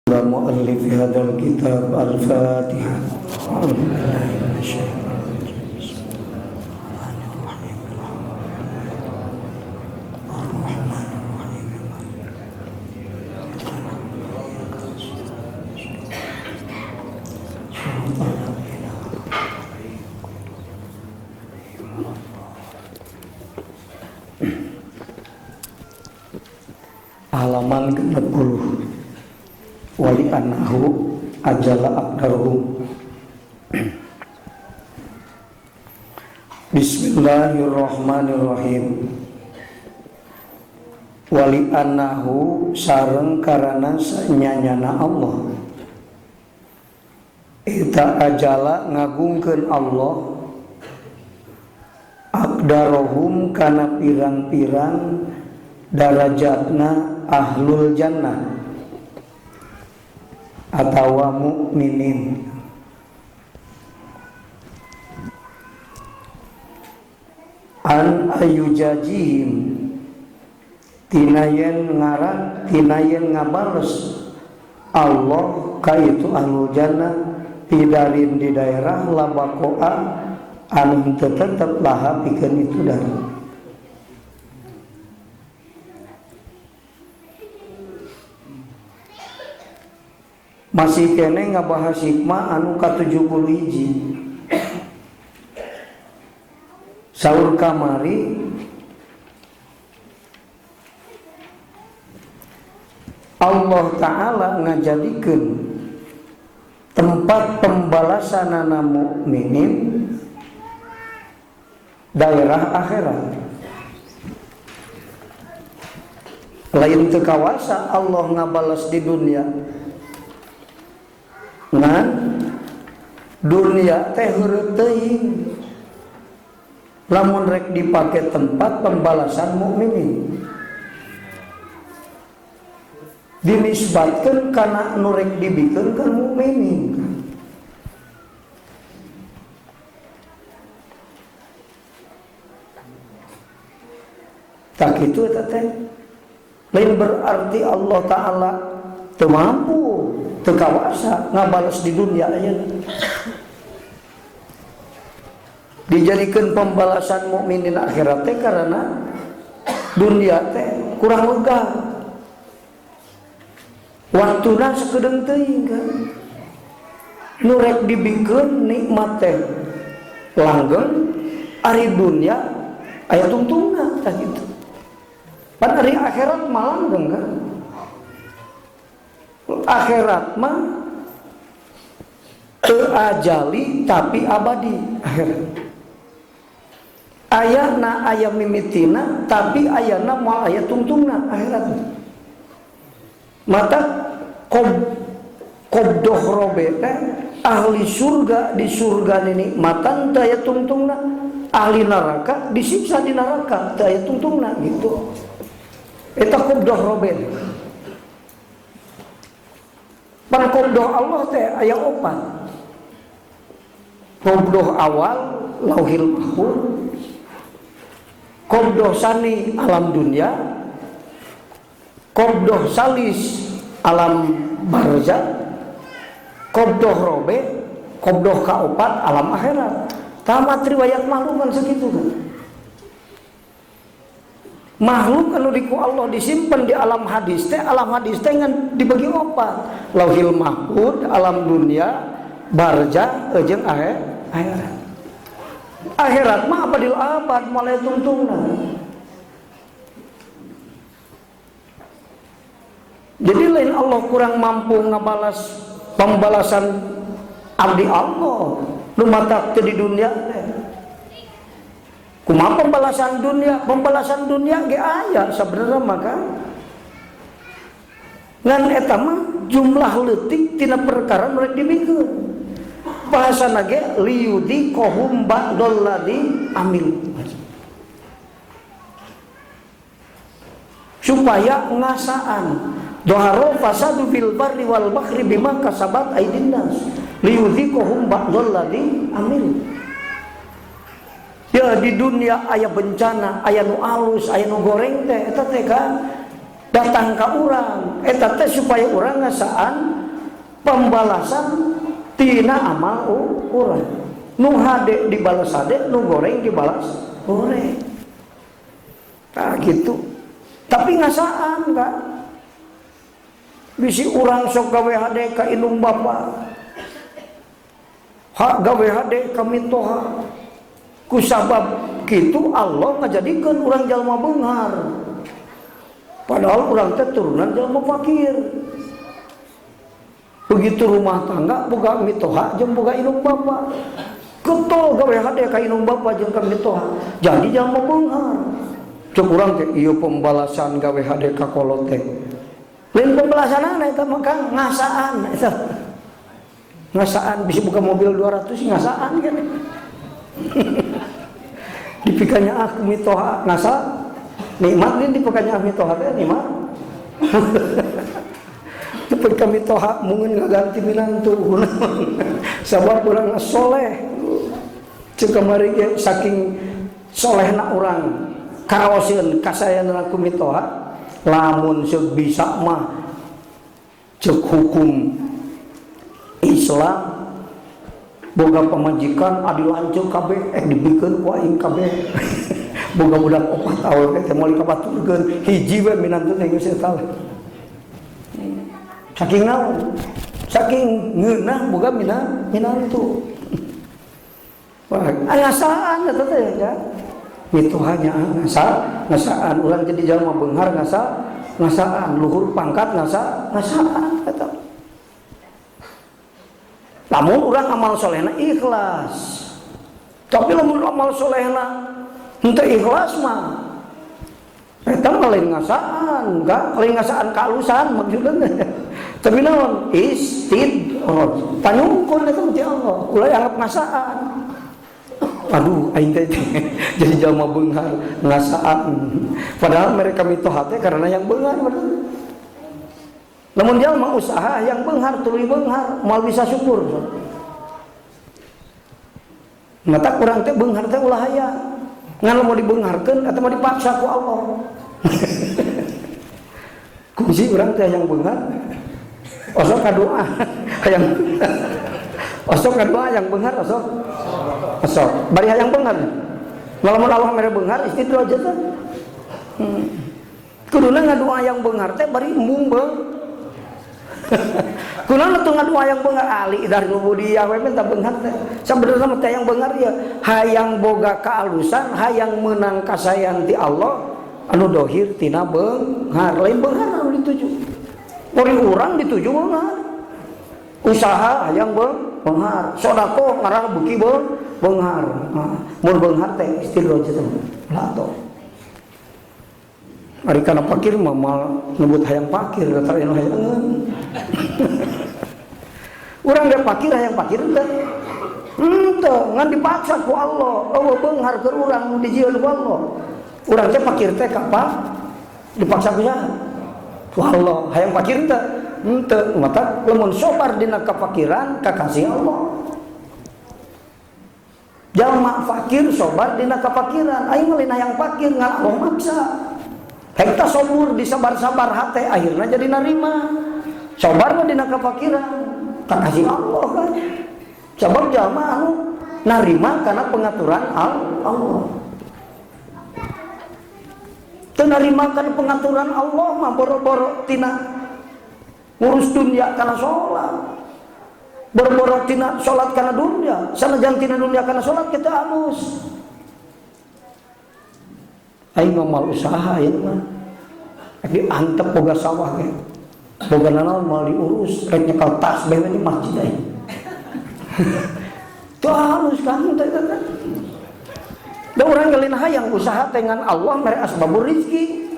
Muallif hadzal kitab. Al-Fatihah. A'udzu billahi minasyaitonir rajim. Bismillahirrahmanirrahim. Ar-Rahmanir-Rahim. Halaman 60. Wali annahu ajala aqdaruhum. Bismillahirrahmanirrahim. Wali annahu sareng karana sanyanyana Allah eta ajala ngagungkeun Allah aqdarohum kana pirang-pirang darajatna ahlul jannah atawa mukminin. An ayujajihim tinayen ngaran tinayen ngabales Allah ka itu ahlul jannah pidarin di daerah labakoa anu henteu tetep laha pikeun itu daerah. Masih kene ngabahas hikmah anu ka-71. Saur kamari Allah Ta'ala ngajadikeun tempat pembalasanana mukminin daerah akhirat. Lain teu kawasa Allah ngabales di dunia. Ngan dunia teh heureut teuing lamun rek dipake tempat pembalasan mukminin. Dinisbatkeun kana nu rek dibikeun ka mukminin. Tak kitu eta teh. Lain berarti Allah Ta'ala teu mampu, teu kawasa ngabales di dunia ayeuna. Dijadikeun pembalasan mukminin akhirat teh karena dunia teh kurang lega. Waktuna sakedeung teuing kan. Nu rek dibikeun nikmat teh langgeng, ari dunia aya tungtungna tah kitu. Pan ari akhirat mah langgeng kan. Akhirat mah teu ajali tapi abadi akhirat. Ayana aya mimitina tapi ayana moal aya tungtungna akhirat. Mata kobdoh robe teh ahli surga di surga nikmatan teu aya tungtungna, ahli neraka disiksa di neraka teu aya tungtungna gitu. Eta kobdoh robe. Pan kobdoh Allah teh aya opat. Kobdoh awal lauhil mahfuz, kobdoh sani alam dunia, kobdoh salis alam barzah, kobdoh robe, kobdoh kaopat alam akhirat. Tamat riwayat makhluk kan segitu kan. Makhluk kalau di ku Allah disimpan di alam hadis teh, alam hadis teh ngan dibagi opat. Lauhil mahfuz, alam dunia, barzah, jeung akhirat. Akhirat mah abadil abad moal tungtungna. Jadi lain Allah kurang mampu ngabalas pembalasan abdi Allah nu matak teu di dunia teh. Kumaha pembalasan dunia? Pembalasan dunia ge aya sabenerna mah kan. Ngan eta mah jumlah leutik tina perkara nu rek dibikeun. Bahasana ge liyudhiqahum ba'dal ladzi amil. Supaya ngasaan. Doharo fasadu fil barri wal bahri bima kasabat aydin nas liyudhiqahum ba'dal ladzi amil. Ya di dunia aya bencana, aya nu alus, aya nu goreng teh eta teh kan datang ka urang, eta teh supaya urang ngasaan Pembalasan tina amal urang. Nu hade dibalas hade, nu goreng dibalas goreng. Nah gitu. Tapi ngasaan kan? Bisi urang sok gawe hade ka indung bapa. Hak gawe hade ka mitoha. Kusabab kitu Allah ngajadikeun urang jalma beunghar. Padahal urang teh turunan jalma fakir. Begitu rumah tangga boga mitoha jeung boga indung bapa. Getol gawe hade ka indung bapa jeung ka mitoha. Jadi jalma beunghar. Cek urang teh ieu pembalasan gawe hade ka kolot teh. Lain pembalasanana eta mah Kang, ngasaan eta. Ngasaan bisa buka mobil 200 ngasaan kan. Dipikanya ah mitoha ngasa nikmat lain dipikanya ah mitoha teh nikmat. Tapi kami toha mungkin ngaganti minantu. Sabab urang soleh. Cek kamari ge saking solehna urang karaoseun kasayanna ku mitoha, lamun seuk bisa mah cek hukum Islam boga pamajikan adi lanceuk kabeh dibikeun ku aing kabeh. Boga budak 4 tahun teh moal dikabaturkeun hiji we minantu teh geus eta. Saking naon? Saking ngeunah boga minantu. Wah, ngasaan eta teh ya. Mitohanya ngasaan urang jadi jalma beunghar ngasaan luhur pangkat ngasaan eta. Lamun urang amal solehna ikhlas. Tapi lamun amal solehna henteu ikhlas mah eta mah lain ngasaan, enggak, lain ngasaan kaalusan maksudna. Tapi naon? Istidraj. Panyungkun eta ti Allah, ulah anggap ngasaan. Aduh, aing teh jadi jalma beunghar ngasaan. Padahal mereka mitoha teh karena yang beunghar bener. Lamun jalma usaha yang beunghar tuluy beunghar, moal bisa syukur. Mata kurang teh beunghar teh ulah aya. Ngan mau dibeungharkeun atau mau dipaksa ku Allah. Kunci urang teh yang beunghar. Osok kadoa hayang osok kadoa yang beunghar osok. Osok bari hayang beunghar. Lamun Allah mere beunghar istidraj teh. Kuduna ngadoa yang beunghar teh bari embung beung. Kunaon atuh ngadoa yang beunghar ali dari ubudiyah we minta beunghar teh. Sabenerna mah teh yang beunghar ieu hayang boga kaalusan, hayang meunang kasayan ti Allah anu dohir tina beunghar, lain beunghar anu dituju. Bari urang dituju beunghar. Usaha hayang beunghar, sedekah ngarah beuki beunghar. Nah, mun beunghar teh istidraj teh. Lah atuh. Ari kana fakir mah moal nyebut hayang fakir, datar anu hayangeun. Urang ge fakir hayang fakir teh. Henteu, ngan dipaksa ku Allah. Eueuh beunghar keur urang nu dijieun ku Allah. Urang teh fakir teh ka dipaksa ku saha? Ku Allah. Hayang fakir teh henteu, mata lamun sobar dina kafakiran kakasih Allah. Jalma fakir sobar dina kafakiran, aing mah lain hayang fakir ngan Allah maksa. Hekta sobur disabar-sabar hate akhirnya jadi narima. Sobar mah dina kafakiran kakasih Allah kan. Sabab jalma anu narima karena pengaturan Allah. Teu narima kana pengaturan Allah mah boro-boro tina ngurus dunia kana salat. Boro-boro tina salat kana dunia, sanajan tina dunia kana salat kita alus. Aing mah moal usaha ieu mah. Rek diantep boga sawah ge. Boga nanaon moal diurus, rek nyekel tasbih we di masjid aing. Tuh halus kan teh teh. Da urang geulin hayang usaha teh ngan Allah mere asbabur rizki.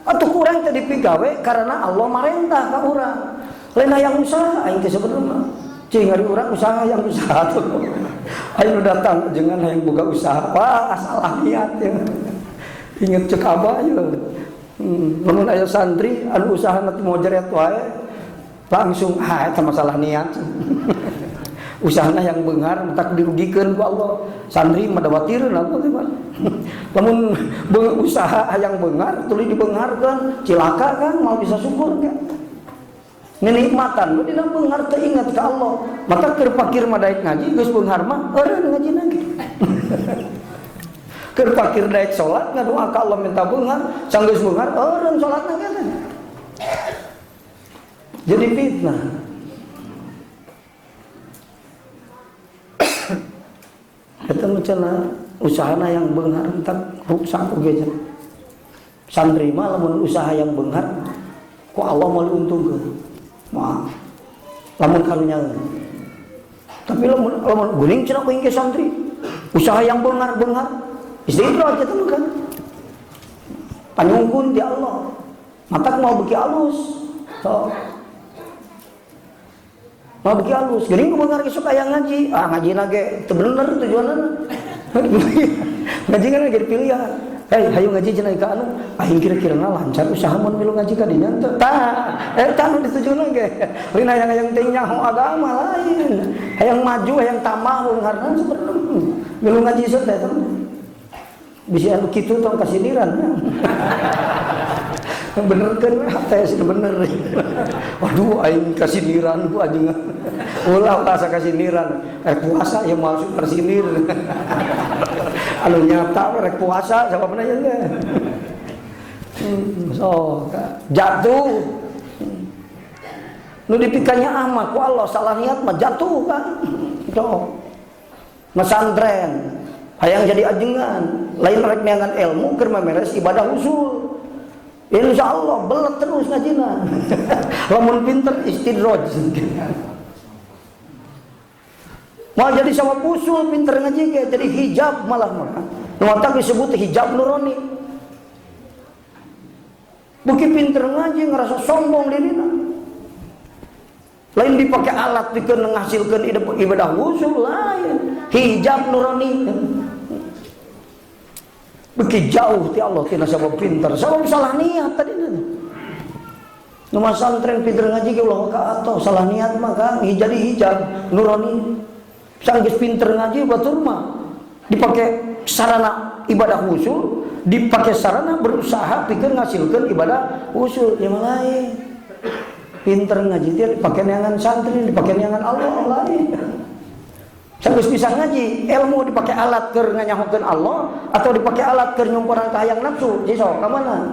Atuh kurang teh dipigawe karena Allah marentah ka urang. Lain hayang usaha aing teh sebenarnya. Cing ari urang usaha hayang usaha tuh. Aing nu datang jangan hayang boga usaha. Wah, salah niat ya. Ingat cek abah ya. Lamun aya santri anu usaha nanti mau jeret wae langsung ah eta masalah niat. Usahana yang beunghar tak dirugikeun ku Allah. Santri mah dawatireun aku teh mah. Lamun usaha hayang beunghar tuluy dibeungharkeun cilaka kan moal bisa syukur kan. Ngenikmatan lu dina beunghar teu ingat ka Allah. Maka keur pakir mah daek ngaji geus beunghar mah eureun ngaji lagi. Keur pakir daek salat ngadoa ka Allah minta beunghar, sanggeus beunghar eureun salatna ge. Jadi fitnah. Eta mah cenah usahana yang beunghar entar ruksak oge cenah. Santri mah lamun usaha yang beunghar ku Allah moal diuntungkeun. Maaf. Lamun karunya. Tapi lamun guning cenah ku ke santri. Usaha yang beunghar-beunghar istidraj eta mah kan. Panyungkun di Allah. Matak mau beuki alus. So. Mau beuki alus. Geuning ku beunghar sok aya ngaji. Ah ngajina ge teu bener tujuanna. Ngaji kan jadi pilihan. Hei, hayu ngaji cenah ka anu, aing kira-kirana lancar usaha mun milu ngaji ka dinya teu. Tah, eta nu ditujuna ge. Lain hayang teh nyaho agama lain. Hayang maju, hayang tambah beungharna sebenarnya. Milu ngaji sok teh eta. Bisi anu kitu tong kasindiran. Benerkeun we hate sih bener. Waduh aing kasindiran ku anjeunna. Ulah asa kasindiran. Rek puasa ya moal super sindir. Anu nyata rek puasa sababna ieu teh. So jatuh. Nu dipikanya mah ku Allah salah niat mah jatuh kan. So. Mesantren hayang jadi ajengan, lain rek neangan ilmu keur memeres ibadah usul. Insya Allah belet terus ngajina. Lamun pinter istidraj. Mau jadi sama usul pinter ngaji ge jadi hijab malah mah. Nu matak disebut hijab nurani. Beuki pinter ngaji ngerasa sombong dirina. Lain dipakai alat pikeun ngasilkeun ibadah usul lain. Hijab nurani. Beuki jauh ti Allah tina sabab pinter, sabab salah niat tadi. Nu masantren pinter ngaji ge ulah ka atoh salah niat mah Kang jadi hijab nurani. Sanggeus pinter ngaji batur mah dipake sarana ibadah usul, dipake sarana berusaha pikeun ngasilkeun ibadah usul nya mah lain. Pinter ngaji teh dipake neangan santri, dipake neangan Allah lain. Sanggeus bisa ngaji, ilmu dipakai alat keur nganyahokeun Allah atau dipakai alat keur nyomponan ka hayang nafsu, jadi sok ka mana?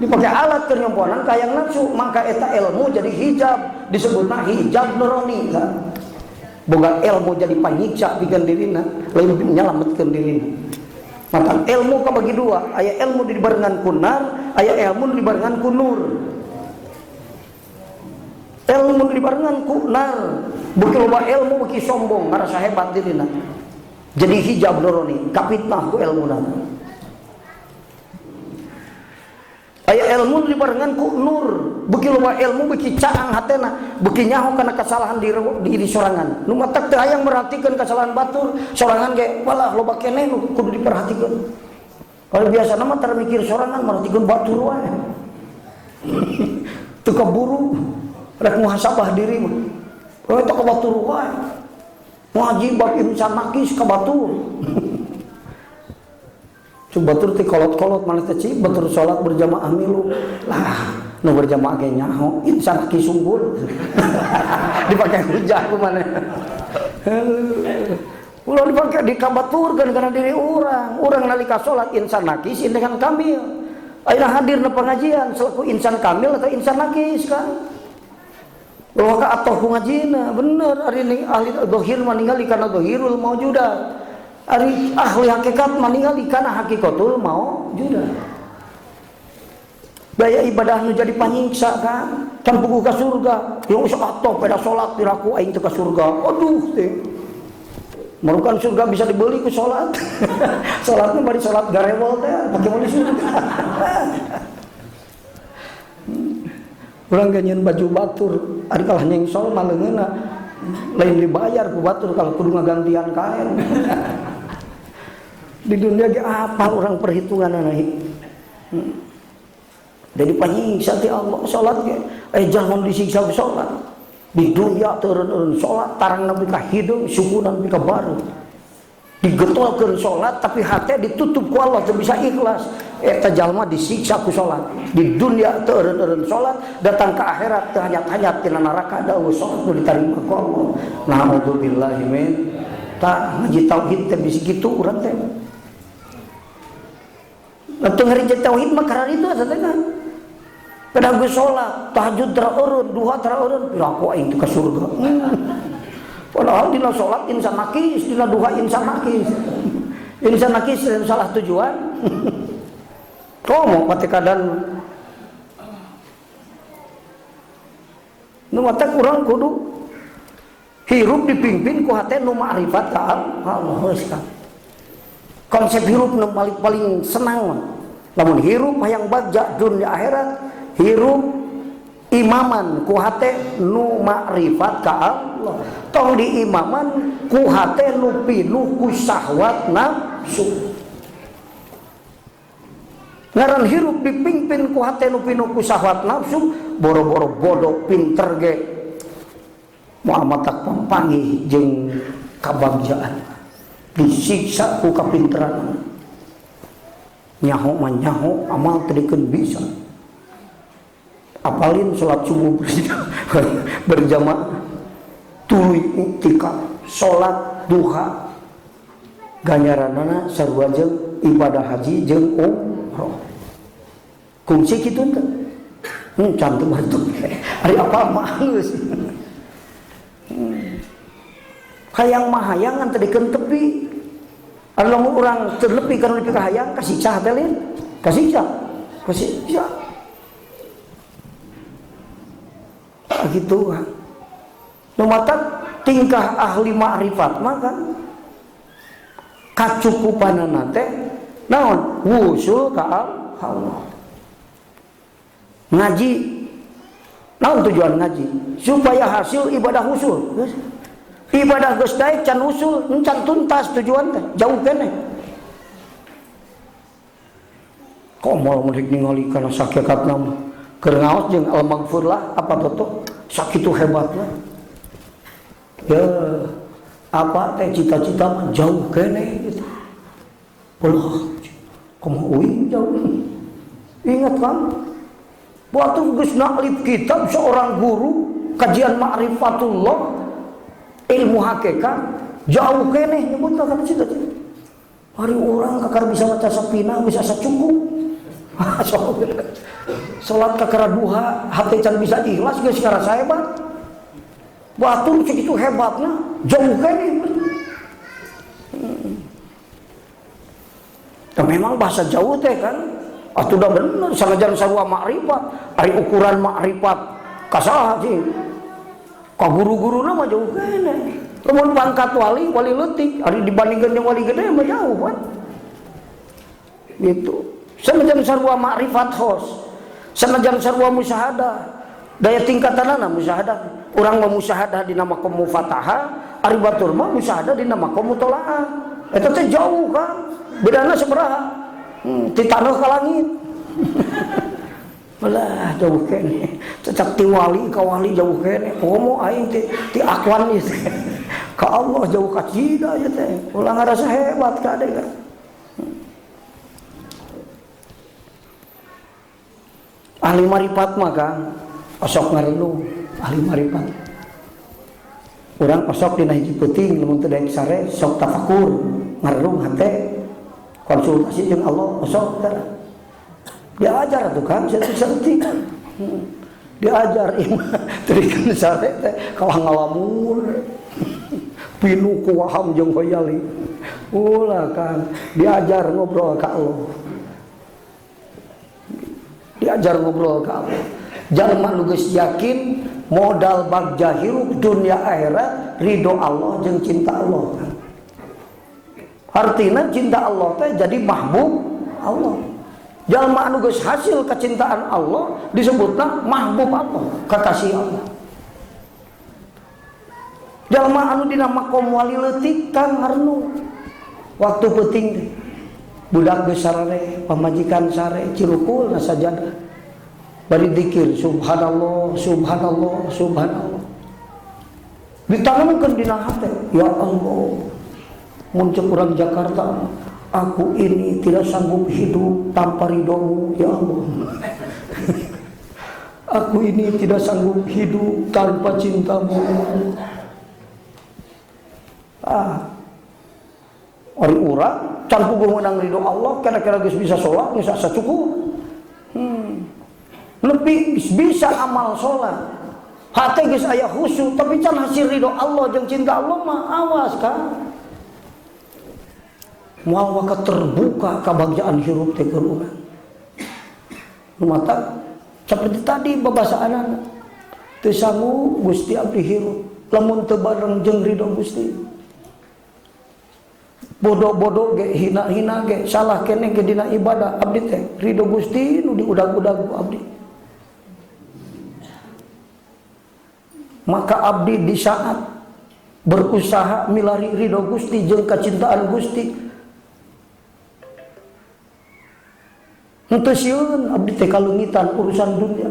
Dipakai alat keur nyomponan ka hayang nafsu, maka eta ilmu jadi hijab, disebutna hijab nurani kan. Boga ilmu jadi panyiksa pikeun dirina, lain nyalametkeun dirina. Maka ilmu kabagi dua, aya ilmu dibarengan ku nar, aya ilmu dibarengan ku nur. Ilmu dibarengan ku nar. Beuki loba ilmu beuki sombong, ngarasa hebat dirina. Jadi hijab nurani, kapitnah ku ilmuna. Aya ilmu dibarengan ku nur, beuki loba ilmu beuki caang hatena, beuki nyaho kana kesalahan diri sorangan. Nu matak teu hayang merhatikeun kesalahan batur, sorangan ge walah loba keneh nu kudu diperhatikeun. Kalau biasana mah tara mikir sorangan, merhatikeun batur wae. Teu kaburu rek muhasabah diri mah. Eta ka batur wae. Ngaji bab insan nakis ka batur. Cuk batur teh kolot-kolot maneh teh cik batur salat berjamaah milu. Lah, nu berjamaah ge nyaho insan nakis unggul. Dipake hujah ku maneh. Ulah dipake dikabaturkeun kana diri urang. Urang nalika salat insan nakis indekan kamil. Ayeuna hadir na pengajian selaku insan kamil atau insan nakis kan. Ulah ka atoh ku ngajina bener ari ni ahli zahir mah ningali kana zahirul maujudat. Ari ahli hakikat mah ningali kana hakikatul maujudat. Daya ibadah nu jadi panyiksa kan, can puguh ka surga. Yang sok atoh pada salat diraku aing teu ka surga. Aduh teh. Merukan surga bisa dibeli ku salat. Salatna bari salat garewol teh pake meuli surga. Urang ge nyeun baju batur, ari kalah nyengsol mah leungeunna lain dibayar ku batur kalau kudu ngagantian kain. Di dunia ge apa urang perhitunganna Jadi panyiksa ti Allah salat ge jangan disiksa ku salat. Di dunia teureun-eureun salat tarang nepi ka hideung sukuna nepi ka baru. Digetolkeun salat tapi hate ditutup ku Allah teu bisa ikhlas. Eta jalma disiksa ku salat. Di dunia teu eureun-eureun salat, datang ke akhirat teu hanyat-hanyat tina neraka da eueuh salat nu ditarima ku Allah. Naudzubillahi min. Tah ngaji tauhid teh bisi kitu urang teh. Teu ngaji tauhid mah kararitu asa teh kan. Pada geus salat, tahajud tara eureun, duha tara eureun, piraku aing teh ka surga. Padahal dina salat insan nakis, dina duha insan nakis. Insan nakis salah tujuan. Komo patekadan nu mata kurang kudu hirup dipimpin ku hate nu ma'rifat ka Allah geus ka. Konsep hirup nu paling senang mah. Lamun hirup hayang bagja dunia akhirat, hirup imaman ku hate nu ma'rifat ka Allah. Tong diimaman ku hate nu pinuh ku syahwat nafsu. Ngaran hirup dipimpin ku hate nu pinuh ku syahwat nafsu, boro-boro bodoh pinter ge Muhammad tak papanggih jeung kabagjaan. Disiksa ku kapinteran. Nyaho mah nyaho, amal teu dikeun bisa. Apalin sholat subuh berjamaah, tuluy iktikaf, sholat duha, ganjaranana sarua jeung ibadah haji jeung umroh. Kungsi kitu teh. Can teu batur. Ari apa mah geus. Hayang mah hayangan teu dikeun tepi. Ari lamun urang teu nepi kana nepi ka hayang kasiksa teh lain. Kasiksa. Kasiksa. Gitu kan. Nu matak tingkah ahli ma'rifat mah kan kacukupanana teh naon wusul ka Allah. Ngaji naon tujuan ngaji? Supaya hasil ibadah usul. Ibadah geus daek can usul, can tuntas tujuan teh, jauh keneh. Komo mun rek ningali kana sakekatna mah. Keur ngaos jeung al-maghfurlah apa toto sakitu hebatna. Ya apa teh cita-cita mah jauh keneh gitu. Allah komo uing jauh. Ingat kan? Waktu geus naklif kitab seorang guru kajian ma'rifatullah ilmu hakikat jauh keneh nyebutna kana cita-cita. Hari urang kakara bisa maca sapina bisa sacukup. Salat kakara duha hate can bisa ikhlas geus ngarasa hebat. Batur segitu hebatna jauh keneh. Nah, memang bahasa jauh teh kan atuh da bener sanajan sarua makrifat, ari ukuran makrifat kasaha sih. Ka guru-guruna mah jauh keneh. Lamun pangkat wali, wali leutik, ari dibandingkeun jeung wali gede mah jauh kan. Gitu. Sanajan sarua makrifat hos, sanajan sarua musyahadah, daya tingkatanana musyahadah. Urang mah musyahadah dina makom mufatahah, ari batur mah musyahadah dina makom mutolaah. Eta teh jauh kan. Bedana sabaraha? Ti taneuh ka langit. Belah jauh keneh. Cecak ti wali ka wali jauh keneh. Komo aing ti akwan ieu teh. Ka Allah jauh ka cida ieu teh. Ulah ngarasa hebat kade kan. Ahli marifat mah Kang, osok ngarenung ahli marifat. Urang osok dina hiji peuting lamun teu daek sare sok tafakur, ngarenung hate, konsultasi jeung Allah osok teh. Diajar atuh Kang, saeutik-saeutik. Diajar imah teu dikeun sare teh kalah ngalamun. Pinuh ku waham jeung khoyali. Ulah Kang, diajar ngobrol ka Allah. Diajar ngobrol ka Allah. Jalma nu geus yakin modal bagja hirup dunia akhirat ridho Allah jeung cinta Allah. Artina cinta Allah teh jadi mahbub Allah. Jalma anu geus hasil kecintaan Allah disebutna mahbub Allah, kekasih Allah. Jalma anu dina makom wali leutik kang ngarenung. Waktu peuting teh budak geus sarare, pamajikan sare, cirukul na sajadah. Bari dikir subhanallah, subhanallah, subhanallah. Ditanamkeun dina hate, ya Allah. Mun cek urang Jakarta, aku ini tidak sanggup hidup tanpa ridhomu ya Allah. Aku ini tidak sanggup hidup tanpa cintamu ya Allah. Ah, ari urang can puguh meunang ridho Allah, kira-kira geus bisa sholat geus asa cukup. Lebih bisa amal sholat, hati geus aya khusyuk, tapi can hasil ridho Allah jeung cinta Allah mah awas kan. Moal waka terbuka kabagjaan hirup teh keur urang. Nu mata seperti tadi babasaanana. Teu sanggup Gusti abdi hirup lamun teu bareng jeung ridho Gusti. Bodoh-bodoh ge, hina-hina ge, salah keneh ge dina ibadah abdi teh ridho Gusti nu diudag-udag ku abdi. Maka abdi di saat berusaha milari ridho Gusti jeung kacintaan Gusti, henteu sieun abdi teh kaleungitan urusan dunia.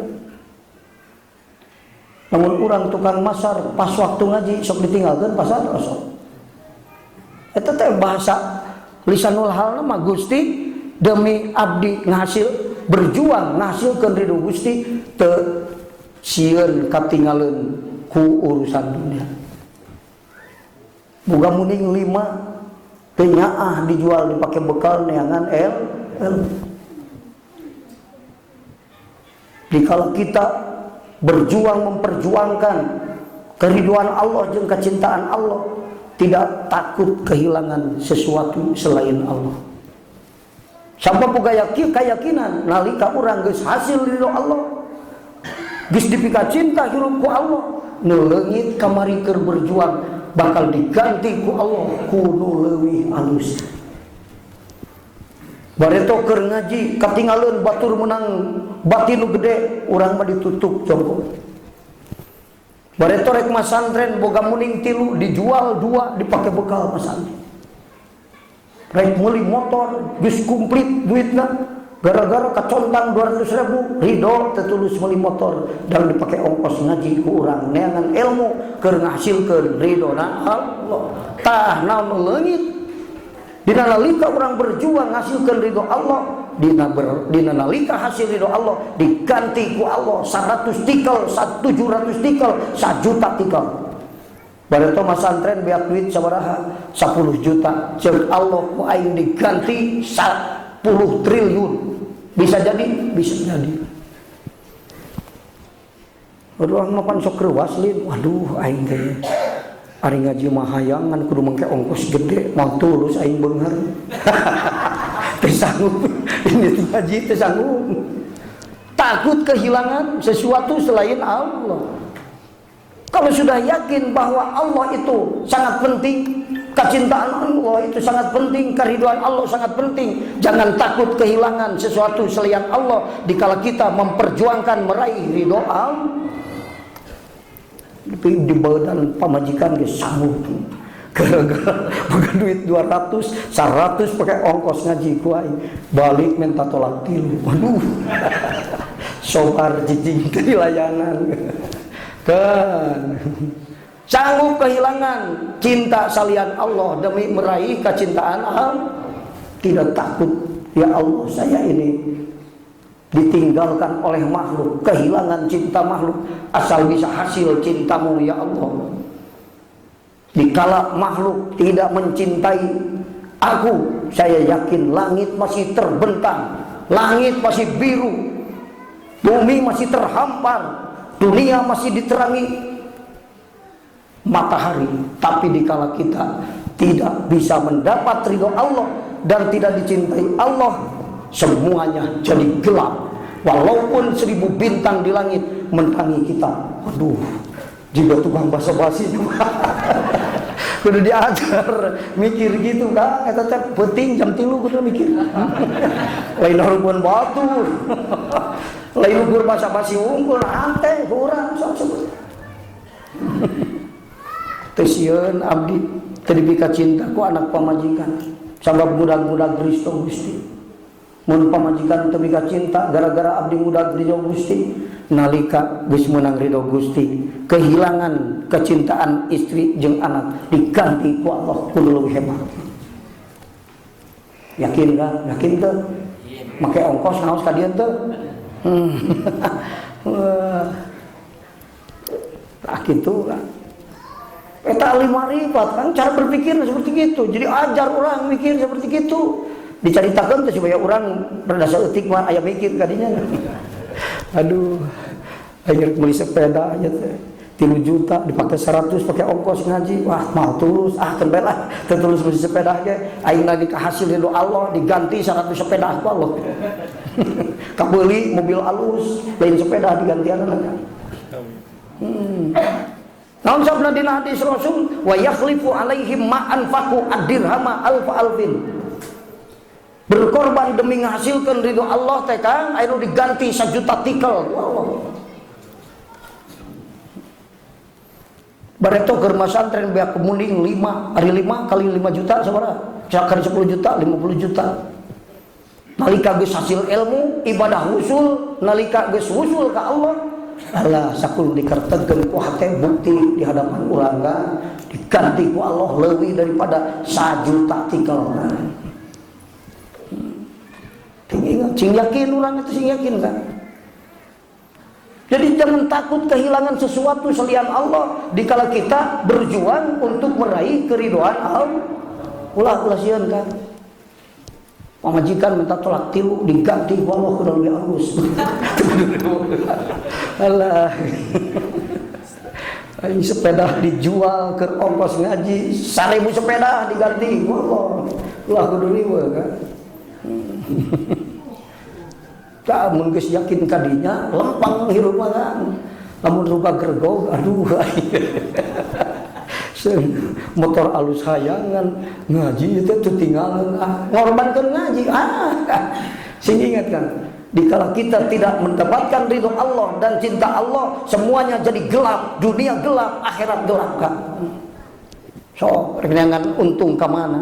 Namun urang tukang masar pas waktu ngaji sok ditinggalkeun pasar sok. Eta teh bahasa lisanul halna mah Gusti demi abdi ngahasil berjuang ngahasilkeun ridho Gusti teu sieun katingaleun ku urusan dunia. Boga muning 5 teu nyaah dijual dipake bekal neangan el. Dikala kita berjuang memperjuangkan keriduan Allah jeung kecintaan Allah, tidak takut kehilangan sesuatu selain Allah. Sampai boga keyakinan nalika urang geus hasil ridho Allah, geus dipika cinta hirup ku Allah, nu leungit kamari keur berjuang bakal diganti ku Allah ku nu leuwih alus. Bareto keur ngaji katingaleun batur menang bati nu gede, urang mah ditutup jongkok. Bareto rek masantren boga muning 3 dijual 2 dipake bekal masantren. Rek meuli motor geus komplit duitna, gara-gara kacontang 200.000 ridho teu tulus meuli motor dan dipake ongkos ngaji ku urang neangan ilmu keur ngahasilkeun ridhona Allah. Tah naon leungit dina nalika urang berjuang ngahasilkeun ridho Allah, dina nalika hasil ridho Allah diganti ku Allah 100 tikel, 700 tikel, 1 juta tikel. Bareto masantren beak duit sabaraha? 10 juta. Ceuk Allah ku aing diganti 10 triliun. Bisa jadi, bisa jadi. Aduh, mapan sok reuas lin. Waduh, aing teh ari ngaji mah hayang ngan kudu mangke ongkos gede, moal tulus aing beunghar. Teu sanggup ini ngaji teu sanggup. Takut kehilangan sesuatu selain Allah. Kalau sudah yakin bahwa Allah itu sangat penting, kecintaan Allah itu sangat penting, keriduan Allah sangat penting, jangan takut kehilangan sesuatu selain Allah dikala kita memperjuangkan meraih ridho Allah. Di badan pamajikan geus sanggup. Gara-gara boga duit 200, 100 pakai ongkos ngaji ku aing. Balik minta tolak 3. Waduh. Sobar cicing teh layanan. Kan sanggup kehilangan cinta salian Allah demi meraih kecintaan Allah. Tidak takut, ya Allah saya ini ditinggalkan oleh makhluk, kehilangan cinta makhluk, asal bisa hasil cintamu ya Allah. Dikala makhluk tidak mencintai aku, saya yakin langit masih terbentang, langit masih biru, bumi masih terhampar, dunia masih diterangi matahari. Tapi dikala kita tidak bisa mendapat ridho Allah dan tidak dicintai Allah, semuanya jadi gelap. Walaupun 1000 bintang di langit menangi kita. Aduh, juga tukang basa-basi kudu diajar mikir gitu kan, eta teh penting jam 3 kudu mikir. Lain hareupeun batur. Lain ukur basa-basi unggul ante urang sok sebut. Teu sieun abdi teu dipika cinta ku anak pamajikan. Sabab budak-budak Kristo Gusti. Mun pamajikan teu mika cinta gara-gara abdi muda ridho Gusti, nalika geus meunang ridho Gusti, kehilangan kecintaan istri jeung anak diganti ku Allah kudu leuwih hebat. Yakin kan? Yakin teu? Make ongkos ngaos ka dieu teu? Tah kitu kan. Eta ahli makrifat kan cara berpikir seperti itu. Jadi ajar orang mikir seperti itu. Dicaritakeun teh supaya orang rada saeutik mah aya mikir kadinya. Aduh, aing rek meuli sepeda nya teh. 3 juta dipakai 100 pakai ongkos ngaji. Wah, mau tulus ah keun bae lah. Teu tulus meuli sepeda ge. Aing lagi kahasil ridho Allah diganti 100 sepeda ku Allah. Kabeuli mobil alus, lain sepeda digantianna. Naon sabna dina hadis Rasul wa yakhlifu alaihim ma anfaqu ad-dirhama alfa alfin. Berkorban demi menghasilkan ridho Allah teh Kang, anu diganti 1 juta tikel ku Allah. Bareto keur masantren beak kemuning 5, ari 5 kali 5 juta sabaraha? Kali 10 juta, 50 juta. Nalika geus hasil ilmu, ibadah wusul, nalika geus wusul ka Allah, Allah sakul dikertegkeun ku hate bukti di hadapan urang kan diganti ku Allah leuwih daripada 1 juta tikel. Ingat, sing yakin urang itu sing yakin kan. Jadi jangan takut kehilangan sesuatu selain Allah dikala kita berjuang untuk meraih keridhaan Allah. Ulah ulah sieun kan. Pamajikan minta tolak tilu diganti ku Allah kudu lebih halus. Alah. Aing sepeda dijual ke ongkos ngaji 1000 sepeda diganti ku Allah. Ulah kudu riweuh kan. Tak mun geus yakin kadinya lempang hirup mah kan. Lamun rupa gergog aduh. Motor alus hayangan ngaji itu teu tinggalan ah ngorbankeun ngaji ah. Sing ingat kan, dikala kita tidak mendapatkan ridho Allah dan cinta Allah, semuanya jadi gelap, dunia gelap, akhirat gelap kan. So, renangan untung ke mana?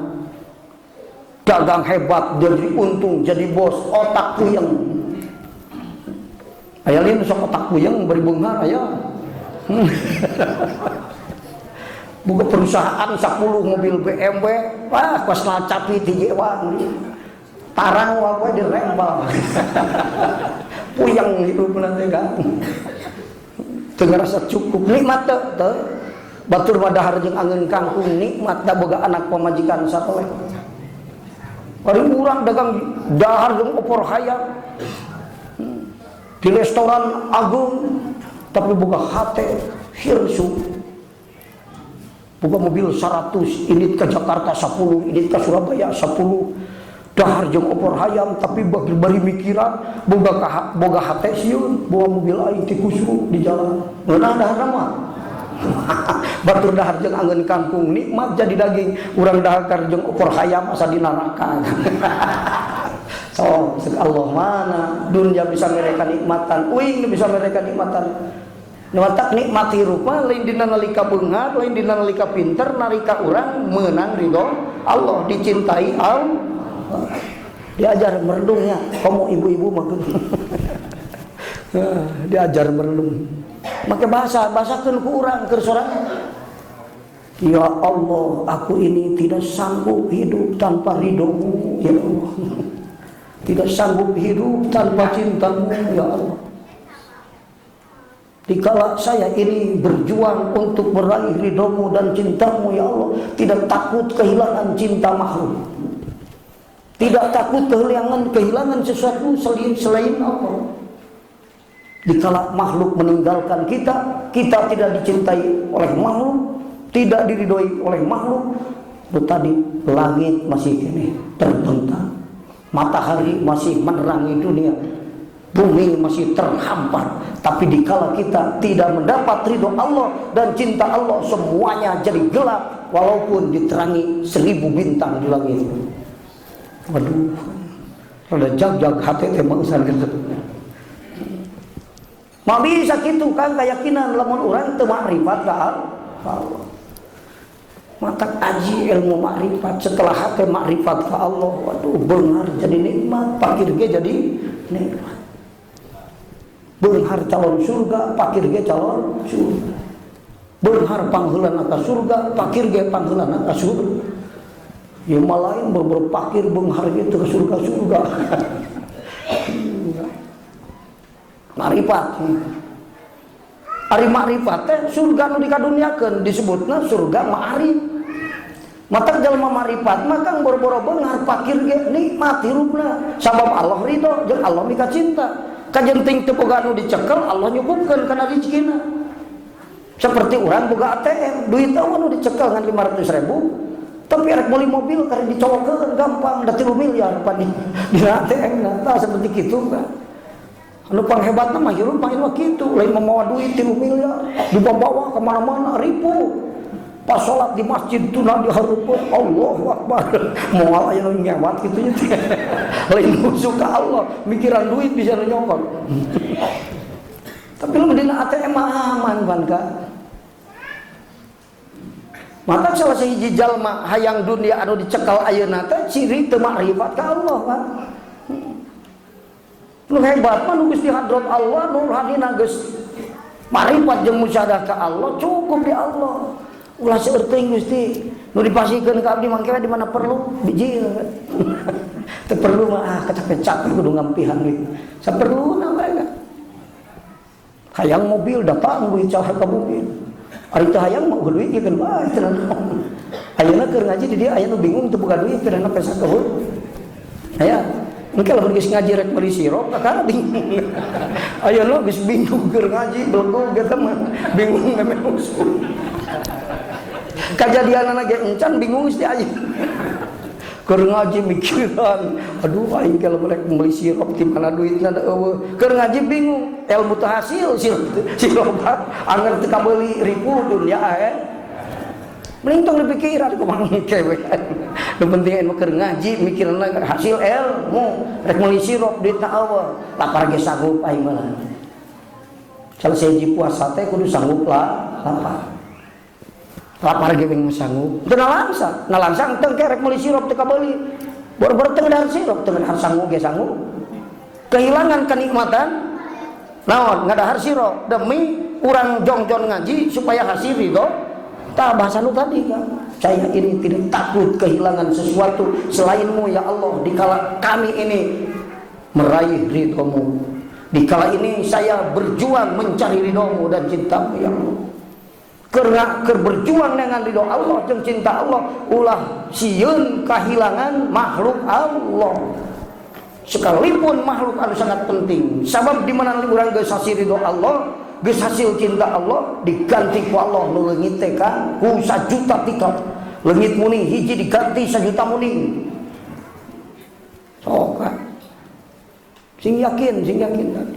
Dagang hebat jadi untung, jadi bos, otak puyeng. Aya lain sok otak puyeng bari beunghar aya. Buka perusahaan 10 mobil BMW, wah pas ngacapi ti ewang. Tarang wae dirempal. Puyeng hidup nanti kan. Teu ngarasa cukup nikmat teu teu. Batur mah dahar jeung angeun kangkung nikmat da boga anak pamajikan satoleh. Ari urang dagang dahar jeung opor hayam. Di restoran agung tapi boga hate hirsu. Boga mobil 100, ini ke Jakarta 10, ini ke Surabaya 10. Dahar jeung opor hayam tapi bagi bari mikiran boga hate sieun, bawa mobil aing ti kusru di jalan. Ngeunah dahar mah. Batur dahar jeung angeun kangkung nikmat jadi daging, urang dahar jeung opor hayam asa di neraka. So, cek Allah mana dunia bisa mereka nikmatan, uing bisa mereka nikmatan. Nuwatak nikmati rupa lain dina nalika beunghar, lain dina nalika pinter, nalika urang meunang ridho Allah, dicintai Allah. Diajar merenungnya, komo ibu-ibu mah. Diajar merenung. Make bahasa, bahasakeun ku urang keur sorangan. Ya Allah, aku ini tidak sanggup hidup tanpa ridhomu, ya Allah. Tidak sanggup hidup tanpa cintamu, ya Allah. Dikala saya ini berjuang untuk meraih ridhomu dan cintamu, ya Allah, tidak takut kehilangan cinta makhluk. Tidak takut kehilangan sesuatu selain Allah. Dikala makhluk meninggalkan kita, kita tidak dicintai oleh makhluk, tidak diridhoi oleh makhluk. Itu tadi langit masih ini terbentang, matahari masih menerangi dunia, bumi masih terhampar. Tapi dikala kita tidak mendapat ridho Allah dan cinta Allah, semuanya jadi gelap walaupun diterangi 1000 bintang di langit. Waduh, rada jag-jag hati teh mah urusan gitu. Mah bisa kitu kan keyakinan lamun urang teu makrifat ka Allah. Matak aji ilmu makrifat, setelah hati makrifat ka Allah, waduh beunghar jadi nikmat, pakir ge jadi nikmat. Beunghar calon surga, pakir ge calon surga. Beunghar pangheulana ka surga, pakir ge pangheulana ka surga. Ya malain boro-boro pakir beunghar gitu ke surga-surga. Makrifat. Ari makrifat teh surga nu dikaduniakeun disebutna surga ma'arif. Matak jalma makrifat mah kang boro-boro beunghar pakir ge nikmat hirupna sabab Allah ridho jeung Allah mika cinta. Kajenting teu boga nu dicekel Allah nyukupkeun kana rezekina. Seperti urang boga ATM, duit eueuh nu dicekel ngan 500.000. Tapi rek meuli mobil karek dicolokeun gampang da 3 miliar pan di ATM na tah seperti kitu kan. Anu panghebatna mah hirup mah mah kitu, lain mamawa duit 3 miliar dibawa ka mana-mana ribu. Pas salat di masjid tuna di hareupeun Allahu Akbar. Moal aya nu nyewat kitu nya. Lain musuh ka Allah, mikiran duit bisa nu nyokot. Tapi lu dina ATM mah aman pan ka. Maka salah sahiji jalma hayang dunia anu dicekal ayeuna teh ciri teu makrifat ka Allah kan. Nu hebat mah nu geus di hadrat Allah, nu rohanina geus makrifat jeung musyahadah ka Allah, cukup di Allah. Ulah seueur teuing Gusti, nu dipasihkeun ka abdi mangke di mana perlu bijil. Teu perlu mah ah kecapek-capek kudu ngampihan duit. Saperluna bae. Hayang mobil datang duit cahe ka mobil. Ari teu hayang mah duit ieu kan bae teu naon. Ayeuna keur ngaji di dieu aya nu bingung teu boga duit teu naon pesa keuheul. Aya, engke lamun geus ngaji rek meuli sirup kakara bingung. Ayeuna geus bingung keur ngaji belegug eta mah bingung memeh usul. Kajadianana ge encan bingung geus di aya. Keur ngaji mikiran, aduh aing ge lamun rek meuli sirup di mana duitna da eueuh. Keur ngaji bingung, ilmu teu hasil sirup anger teu kabeuli ribu dunya ae. Mending tong dipikiran kumaha engke we. Nu penting anu keur ngaji mikirna hasil ilmu, rek meuli sirup duitna eueuh, lapar ge sanggup aing mah. Salah sahiji puasa teh kudu sanggup lah lapar. Lapar ge mah sanggup. Teu nalangsa, nalangsa teu rek meuli sirup teu kabeuli. Boro-boro teu dahar sirup, teu dahar sanggup ge sanggup. Kehilangan kenikmatan naon ngadahar sirup demi urang jongjon ngaji supaya hasil ridho. Tah bahasa nu tadi kan. Saya ini tidak takut kehilangan sesuatu selainmu ya Allah dikala kami ini meraih ridhomu. Dikala ini saya berjuang mencari ridhomu dan cintamu ya Allah. Karena keur berjuang dengan ridho Allah jeung cinta Allah ulah sieun kehilangan makhluk Allah. Sekalipun makhluk anu sangat penting. Sabab di mana urang geus hasil ridho Allah, geus hasil cinta Allah diganti ku Allah nu leungit teh kan ku sajuta tiket. Leungit muni hiji diganti sajuta muni. Sok kan. Sing yakin kan.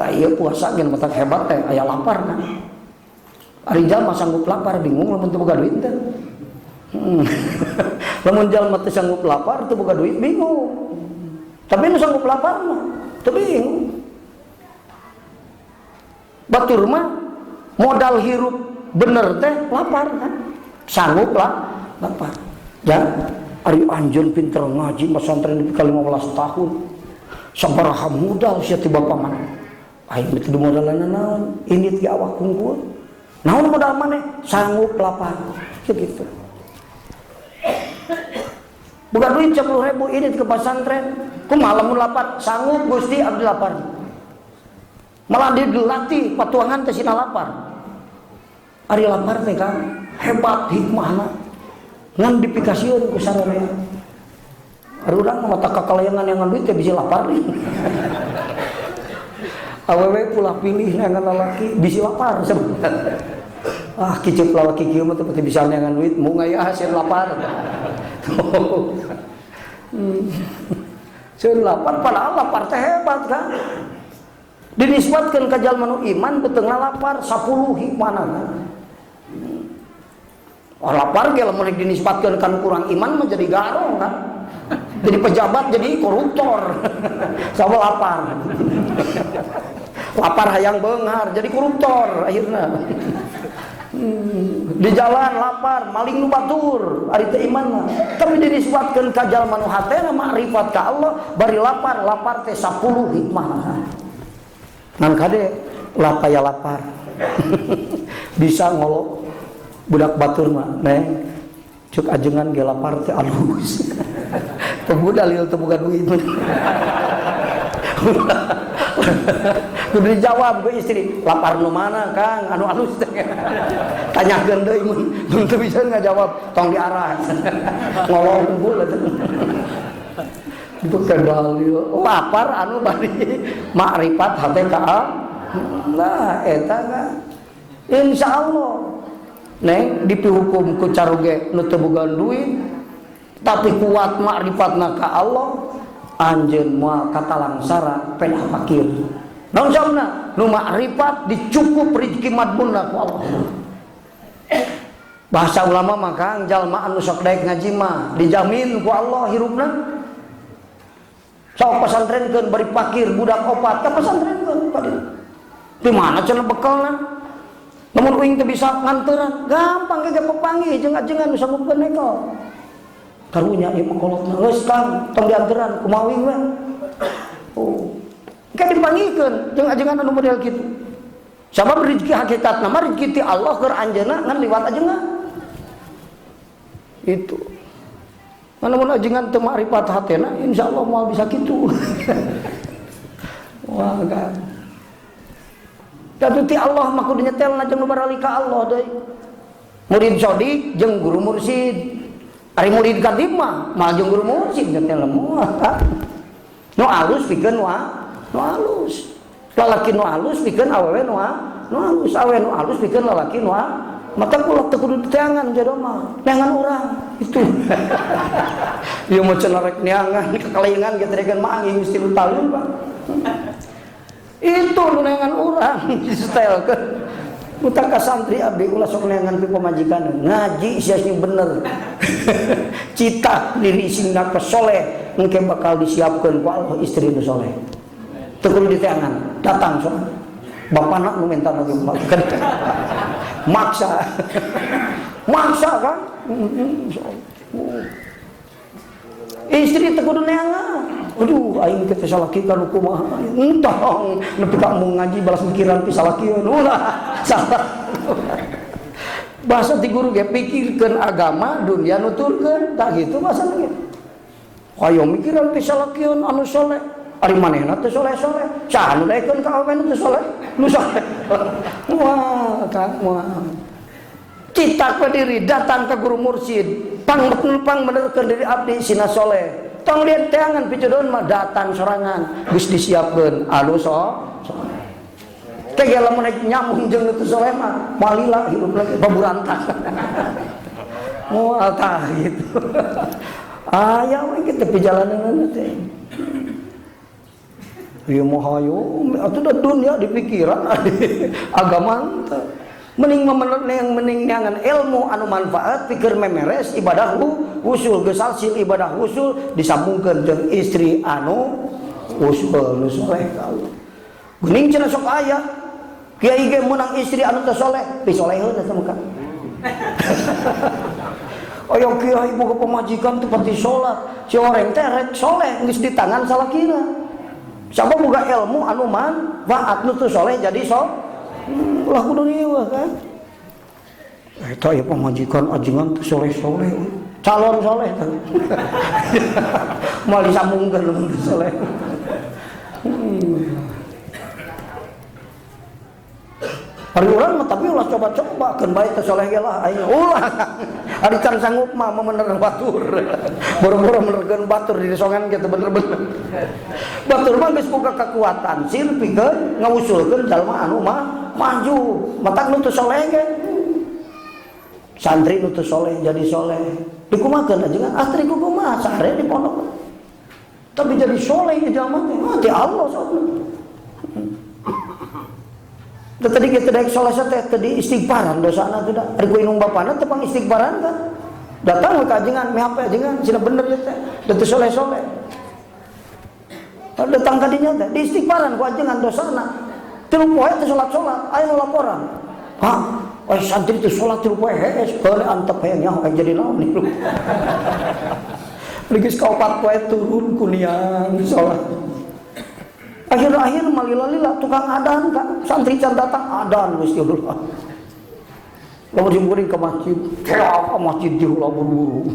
Tah ieu puasa gen mata hebat teh aya lapar kan. Ari jalma sanggup lapar bingung lamun teu boga duit teh. Lamun jalma teu sanggup lapar teu boga duit bingung. Tapi nu sanggup lapar mah teu bingung. Batur mah modal hirup bener teh lapar kan. Sanggup lah lapar. Ya, ari anjeun pinter ngaji pesantren nepi ka 15 tahun. Sabaraha modal sia ti bapa mana? Aing teu modalan naon? Ini ti awak kungkul. Naon modal maneh? Sanggup lapar. Begitu. Bukan duit 10.000 ini ke pesantren. Kumaha lamun lapar? Sanggup Gusti abdi lapar. Malah dilatih patuangan teh sina lapar. Ari lapar teh kan hebat hikmahna. Ngan dipikasieun ku sararea. Ari urang mah mata kakalayangan yang duit teh bisa lapar. Awewe pula pilih neangan lalaki bisi lapar sebenarnya. Ah kicep lalaki kieu mah teu bisa neangan duit mung aya hasil lapar. Sieun lapar padahal lapar teh hebat kan. Dinisbatkeun ka jalma nu iman beuteungna lapar 10 hikmahna kan. Oh, lapar ge lamun dinisbatkeun ka nu kurang iman mah jadi garong kan. Jadi pejabat jadi koruptor. Sama lapar. Lapar hayang beunghar jadi koruptor akhirna. Di jalan lapar maling nu batur ari teu iman mah. Tapi dinisbatkeun ka jalma nu hatena makrifat ka Allah bari lapar, lapar teh 10 hikmah. Ngan kade lapaya lapar. Bisa ngolok Budak batur mah neng cuk ajengan ge lapar teh alus. Teu dalil teu boga duit. Kudu dijawab ke istri, lapar nu mana Kang anu alus teh. Tanyakeun deui mun teu bisa ngajawab, tong diarah. Ngolong unggul eta. Itu dalil lapar anu bari makrifat hate ka. Nah eta kan insyaallah neng dipihukum ku caruge nu teu boga duit tapi kuat makrifatna ka Allah, anjeun moal katalangsara pedah fakir. Naon sababna? Nu makrifat dicukup rezeki madmunna ku Allah. Bahasa ulama mah Kang, jalma anu sok daek ngaji mah dijamin ku Allah hirupna. Sok pesantrenkeun bari fakir budak opat ka pesantrenkeun ka dieu. Di mana cenah bekalna? Namun uing teu bisa nganteran, gampang ge pepanggih jeung ajengan nu sanggupkeun nekel. Karunya ieu mah kolotna geus Kang, tong dianteran kumaha uing we. Oh. Engke dipanggihkeun jeung ajengan anu model kitu. Sabab rezeki hakikatna mah rezeki ti Allah keur anjeunna ngan liwat ajengan. Itu. Namun ajengan teu makrifat hatena insyaallah moal bisa kitu. Wah kan. Tapi ti Allah mah kudu nyetelna jeung nu barali ka Allah deui. Murid sodik jeung guru mursid. Ari murid kadib mah moal jeung guru mursid nyetelna moal. Nu alus pikeun nu alus. Lalaki nu alus pikeun awewe nu alus, awewe nu alus pikeun lalaki nu mata kula teu kudu diteangan jodoh mah. Neangan urang itu. Ieu mah cenah rek neangan kakalingan ge teh mah angin geus 3 tahun Pak. Itu nu neangan urang distelkeun. Utak ka santri abdi ulah sok neangan pi pamajikan ngaji sia sing bener. Cita diri sing soleh engke bakal disiapkeun ku Allah istri nu soleh. Teu kudu diteangan, datang sok. Bapana nu minta lagi makan. Maksa. Maksa kan? Istri teu kudu neangan. Aduh, aing teh salaki kan kumaha. Entong, nepi ka embung ngaji balas mikiran pi salaki ulah. Salah. Bahasa ti guru ge pikirkeun agama, dunia nuturkeun, tah kitu bahasa ge. Hayo mikiran pi salakieun anu soleh. Ari manehna teh soleh-soleh. Saha nu daekeun ka awewe nu teu soleh? Nu soleh. Wah, Kang, wah. Cita ke diri datang ke guru mursid, pang benerkeun diri abdi sina soleh. Tong lihat teangan pijodohan mah datang sorangan geus disiapkeun anu soleh. Teh ge lamun rek nyambung jeung nu teu soleh mah malila hirup lagi baburantak. Moal tah gitu. Aya we kitu pijalanan teh. Ieu mah hayo atuh da dunya di pikiran agama teh. Mending yang mending neangan ilmu anu manfaat pikir memeres ibadah usul geus salsil ibadah usul disambungkeun jeung istri anu usul nu soleh ka Allah. Geuning cenah sok aya kiai ge meunang istri anu teu soleh pisoleheun eta mah. Aya kiai boga pamajikan teu pati salat, si oreng teh rek soleh geus di tangan salakina. Sabab boga ilmu anu manfaat nu teu soleh jadi soleh. Ulah kudu riweuh kan. Eta ya pamajikan ajengan teu soleh-soleh, calon soleh teh. Moal disambungkeun lamun teu soleh. Ari urang mah tapi ulah coba-coba keun bae teu soleh ge lah aing ulah. Ari can sanggup mah memener batur. Boro-boro menerkeun batur di songan kitu bener-bener. Batur mah geus boga kekuatan sir pikeun ngawusulkeun jalma anu mah maju. Matak nu teu soleh ge. Santri nu teu soleh jadi soleh. Dikumakeun ajengan astri ku kumaha sare di pondok. Tapi jadi soleh di jalma teh. Ah ti Allah sokna. Tadi kita daek soleh teh tadi istighfaran dosana teh da. Ari ku indung bapana teh pang istighfaran kan. Datang ka ajengan, meh apa ajengan cenah bener ieu teh. Da teu soleh-soleh. Datang ka dinya teh di istighfaran ku ajengan dosana. Tilu poe teh salat-salat, aya nu laporan. Hah? Oh santri teh salat tilu poe hees, keun antep hayang nyaho jadi naon ieu. Geus kaopat poe turun ku niang salat. Akhir-akhir malila-lila tukang adan kan santri can datang adan Gusti Allah. Lamun simkuring ke masjid, ke masjid diulah buru-buru.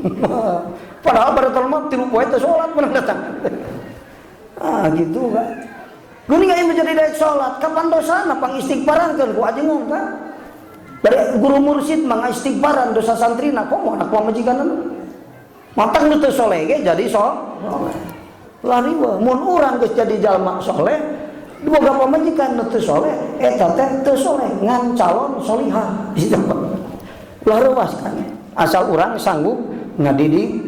Padahal pada tahun mah 3 poe teh salat menang datang. Ah gitu kan. Geuning aya menjadi daek salat, kapan dosana pangistighfaran keun ku ajengan kan. Dari guru mursyid mah istighfaran dosa santrina komo anak pamajikanna. Matang nu teu soleh ge jadi soleh. Lah riweuh mun urang geus jadi jalma soleh, boga pamajikan nu teu soleh, eta teh teu soleh ngan calon solihah. Ulah reuwas kan. Asal urang sanggup ngadidik.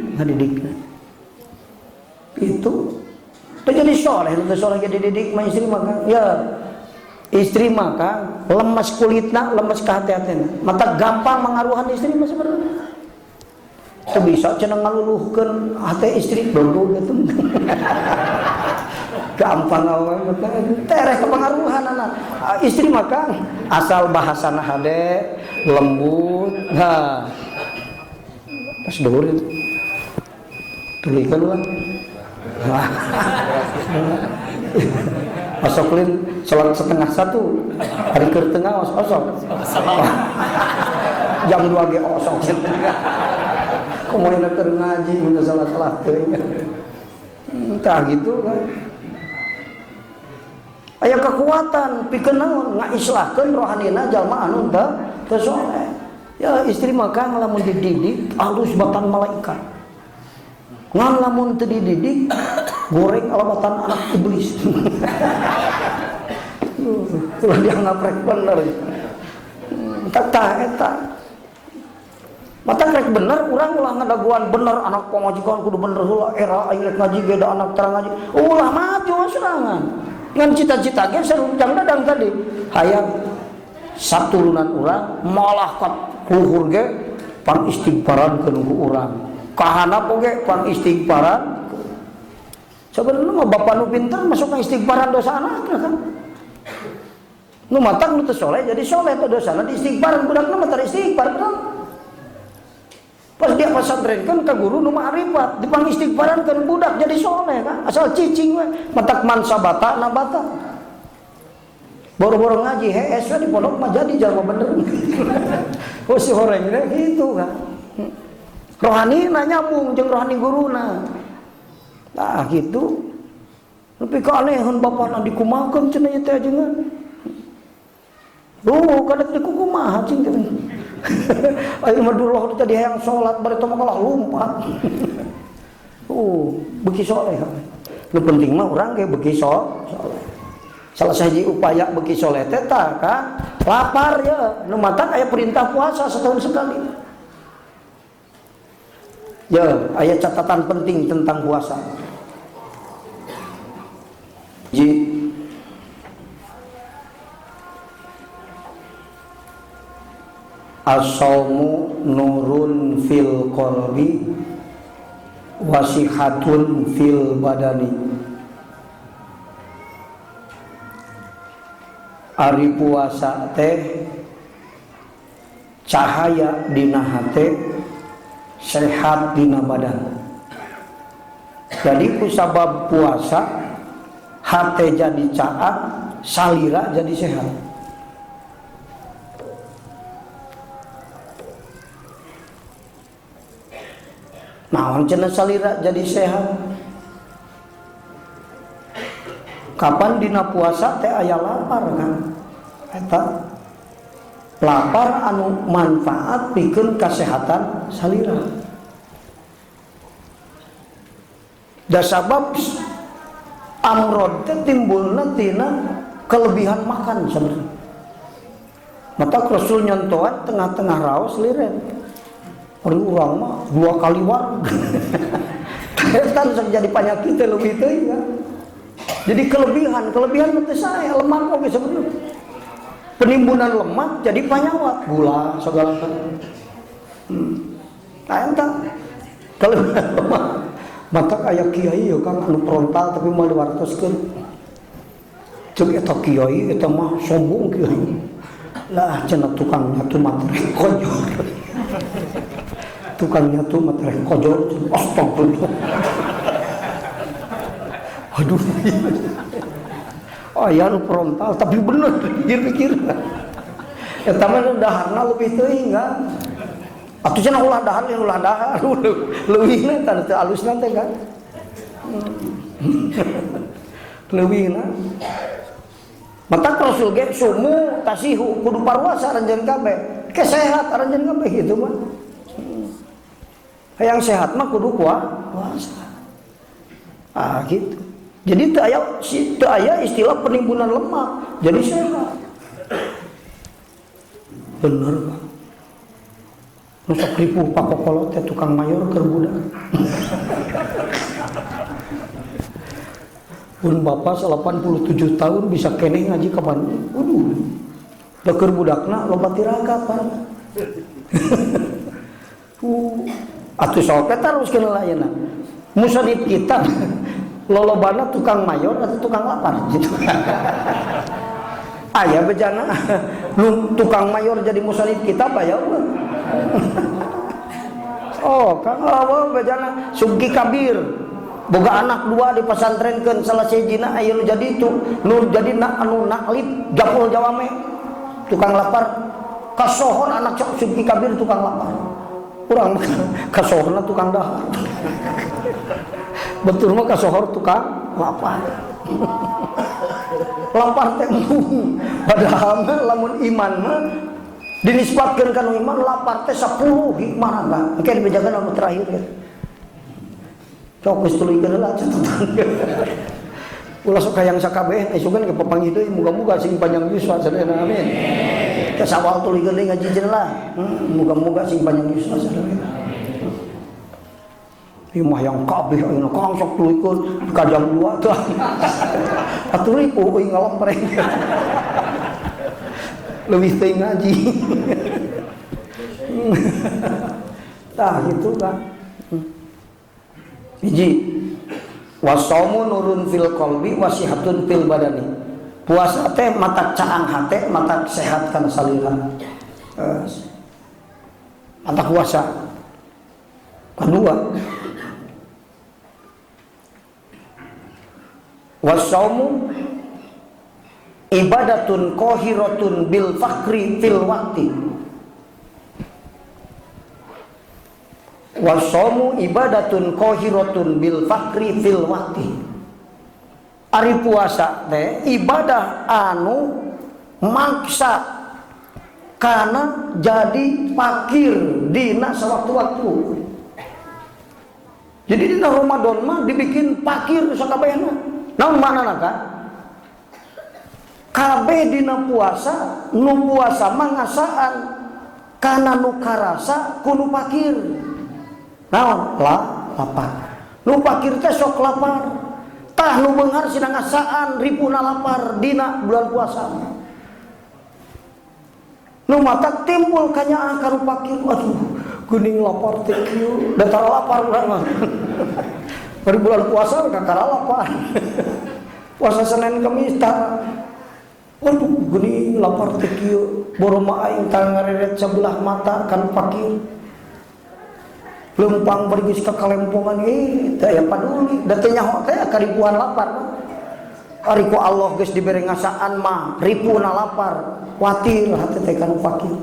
Itu teu jadi soleh, nu teu soleh ge dididik mah istri mah kan. Ya istri maka lemes kulitna, lemes kahati-hatina. Mata gampang mangaruhan istri mah sebenarnya. Teu bisa cenah ngaluluhkeun hate istri dulu gitu. Gampang awal tereh kepengaruhan anak. Istri maka asal bahasana hade lembut. Nah. Pas dhuwur itu. Tulikeun lah. Osoklin sholat 12:30 hari keur tengah osok jam 2 ge osok komo keur ngaji mun salah-salah teuing tah gitu kan aya kekuatan pikeun naon ngaislahkeun rohanina jalma anu teu soleh ya istri maka lamun dididik alus batan malaikat ngan lamun teu dididik goreng alabatan anak iblis. Ulah dianggap rek bener. Tah eta. Mata rek bener urang ulah ngadaguan bener anak pamajikan kudu bener heula era aing rek ngaji ge da anak terang ngaji. Ulah maju sorangan. Ngan cita-cita ge sareng dadang tadi. Hayang saturunan urang malah ka luhur ge pangistighfaran keun ku urang. Kahanap oge pangistighfaran. Sebenarnya mah bapak nu pinter masuk ke istighfaran dosa anakna kan. Nu matak nu teu soleh jadi soleh teh dosana di istighfaran budakna mah teu istighfar kan. Pas dia pesantrenkeun ka guru nu ma'rifat, dipangistighfarankeun budak jadi soleh kan. Asal cicing we matak mansabata nabata. Boro-boro ngaji hees we di pondok mah jadi jalma bener. Oh si horeng teh kitu kan. Rohani na nyambung jeung rohani guruna. Nah gitu. Nepi ka anehan bapana dikumakeun cenah ieu teh ajengan. Duh, kada dikukumaha cing teh. Ayo mah dullah tadi hayang salat bari teh mah kalah lumpat. Beuki soleh. Nu penting mah urang ge beuki soleh. Salah sahiji upaya beuki soleh teh tah ka lapar ya, nu matak aya perintah puasa setahun sekali. Ya, aya catatan penting tentang puasa. Ji as-saumu nurun fil qalbi wasihatun fil badani. Ari puasa teh cahaya dina hate, sehat dina badan. Jadi kusabab puasa hate jadi caang, salira jadi sehat. Naon cenah salira jadi sehat? Kapan dina puasa teh aya lapar kan? Eta lapar anu manfaat pikeun kasehatan salira. Da sabab amrod teh timbulna tina kelebihan makan sebenarnya. Mata Rasul nyontohan tengah-tengah raos liren. Ari urang mah 2 kali wareg. Eta sok jadi panyakit teh leuwih teuing kan. Jadi kelebihan teh sae lemak oge sebenarnya. Penimbunan lemak jadi panyawat, gula segala kan. Nah eta kelebihan lemak. Mata aya kiai ya Kang anu frontal tapi moal diwartoskeun. Ceuk eta kiai eta mah sombong kiai. Lah cenah tukang nyatu materi kojor. Tukang nyatu materi kojor, astagfirullah. Aduh. Aya nu frontal tapi bener pikir-pikir. Eta mah daharna leuwih teuing kan. Atuh cenah ulah dahar ulah dahar. Leuwihna tah teu alusna teh kan. Leuwihna. Matak Rasul ge sumu tasihu kudu paruasa aranjeun kabeh. Ke sehat aranjeun kabeh kitu mah. Hayang sehat mah kudu puasa. Ah gitu. Jadi teu aya istilah penimbunan lemak. Jadi sehat. Bener Pak. Nu sok ripuh pakokolot teh tukang mayor keur budak. Pun bapak 87 tahun bisa keneh ngaji ka Bandung. Waduh. Da keur budakna loba tirakat Pak. Atuh sok eta teruskeun lah ayeuna. Musonib kita lolobana tukang mayor atau tukang lapar gitu. Aya bejana nu tukang mayor jadi musonib kita apa ya Allah. Oh, Kang Allah bejana Subki Kabir boga anak dua di pesantrenkeun salah sejina aya nu jadi itu nu jadi na, anu naklip japul jawame tukang lapar kasohor anak Subki Kabir tukang lapar. Urang kasohorna tukang dahar. Betul mah kasohor tukang lapar. Lapar teh embung. Padahal mah lamun iman mah dinisbatkeun kana iman lapar teh 10 hikmah kan. Engke dibejakeun anu terakhir gitu. Sok geus tuluykeun heula catatan. Ulah sok hayang sakabeh isukeun ke papanggih deui muga-muga sing panjang yuswa sadayana amin. Ke sawal tuluykeun deui ngaji cenah lah. Muga-muga sing panjang yuswa sadayana. Ieu mah yang kabeh ayeuna kang sok tuluykeun ka jam 2 tah. Atuh ripuh euy ngalempreng. Leuwih teuing ngaji. Tah gitu kan. Hiji wasaumu nurun fil qalbi wasihatun fil badani. Puasa teh matak caang hate, matak sehat kana salira. Matak puasa. Kedua, wasaumu ibadatun qahiratun bil fakri fil waqti. Wasomu ibadatun qahiratun bil fakri fil waqti. Ari puasa teh ibadah anu maksa kana jadi fakir dina sewaktu-waktu. Jadi dina Ramadan mah dibikin fakir sakabehna. Naon maknana ka? Kabeh dina puasa nu puasa mah ngasaan kana nu karasa kudu fakir. Naon? Lapar. Nu fakir teh sok lapar. Tah nu beunghar sina ngasaan ripuna lapar dina bulan puasa. Nu matak timbul kanyaah ka nu fakir. Aduh, geuning lapar teh kieu. Da tara lapar urang mah. Bari bulan puasa kakara lapar. Puasa Senin Kamis tara. Waduh, geuning lapar teh kieu. Boro mah aing tara ngareret sebelah mata ka nu fakir. Lempang pergi ke kalempongan teh aya paduli da teh nyaho teh karipuan lapar. Ari ku Allah geus dibere ngasaan mah ripuna lapar, kuatir hate teh kanu fakir.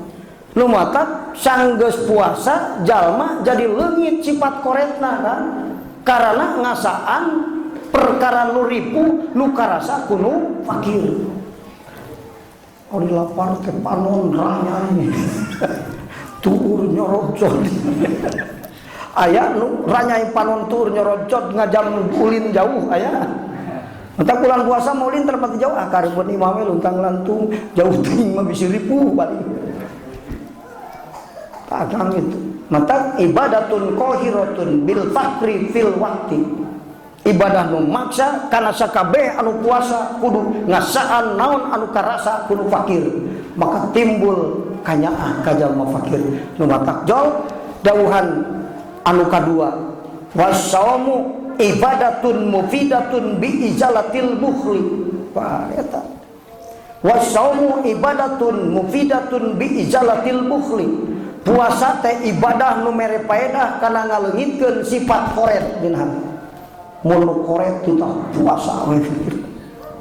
Nu matak sanggeus puasa jalma jadi leungit sifat koretna kan. Karena ngasaan perkara nu ripu nu karasa kuno fakir. Ari lapar teh panon ranyai. Tuur nyorocot. Aya nu ranyai panon tuur nyorocot ngajam ulin jauh aya. Entah bulan puasa mau ulin terpati jauh ah karepun imame luntang lantung jauh teuing mah bisi ripuh paling. Takang itu. Mata ibadatun qahiratun bil fakri fil waqti. Ibadah nu maksa kana sakabeh anu puasa kudu ngasaan naon anu karasa kudu fakir. Maka timbul kanyaah ka jalma fakir. Nu matak jol dawuhan anu kadua wasaumu ibadatun mufidatun bi izalatil bukhli. Wah eta wasaumu ibadatun mufidatun bi izalatil bukhli. Puasa teh ibadah nu mere paedah kana ngaleungitkeun sifat koret dina hati. Mun nu koret teh puasa we.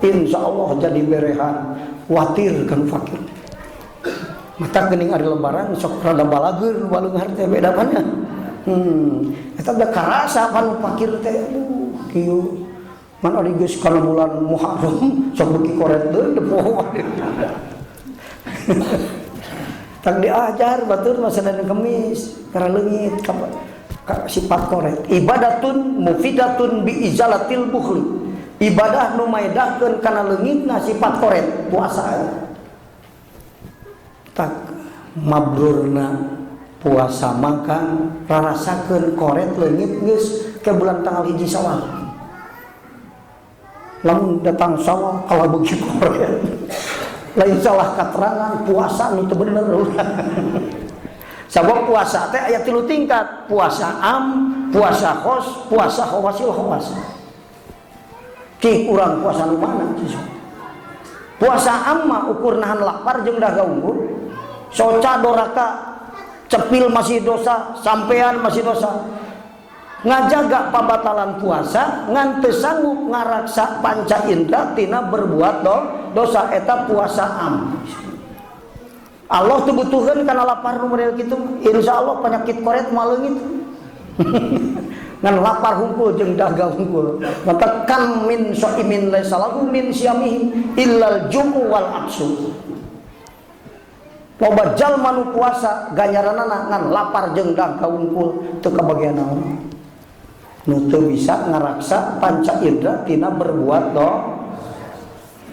Insyaallah jadi berehan watir kan fakir. Mata geuning ari lebaran sok rada balageur baleunghar teh beda mana. Eta da karasa pan fakir teh aduh kieu. Man ari geus kana bulan Muharram sok beuki koret deui poho. Tak diajar batur mah Senin Kemis karena leungit sifat koret. Ibadatun mufidatun bi izalatil bukhli. Ibadah nu maedahkeun kana leungitna sifat koret puasa. Tak mabrurna puasa makan rarasakeun koret leungit geus ke bulan tanggal 1 Syawal. Lamun datang Syawal kalau beuki koret. Lain salah katerangan puasa nu teu bener. Sabab puasa teh aya 3 tingkat, puasa am, puasa khos, puasa khawasil khawas. Cik urang puasa nu mana? Puasa am mah ukur nahan lapar jeung dahaga unggul. Soca doraka cepil masih dosa, sampean masih dosa. Ngajaga pabatalan puasa ngan teu sanggup ngaraksa panca indra tina berbuat dosa eta puasa am. Allah teu butuheun kana lapar nu model kitu, insyaallah penyakit koret moal leungit. Ngan lapar hungkul jeung dahaga hungkul. Maka kam min shaimin laisa lahu min siamihi illal ju'u wal atsu. Loba jalma nu puasa ganjaranana ngan lapar jeung dahaga hungkul teu kabagian naon. Nu teu bisa ngaraksa panca indra tina berbuat do.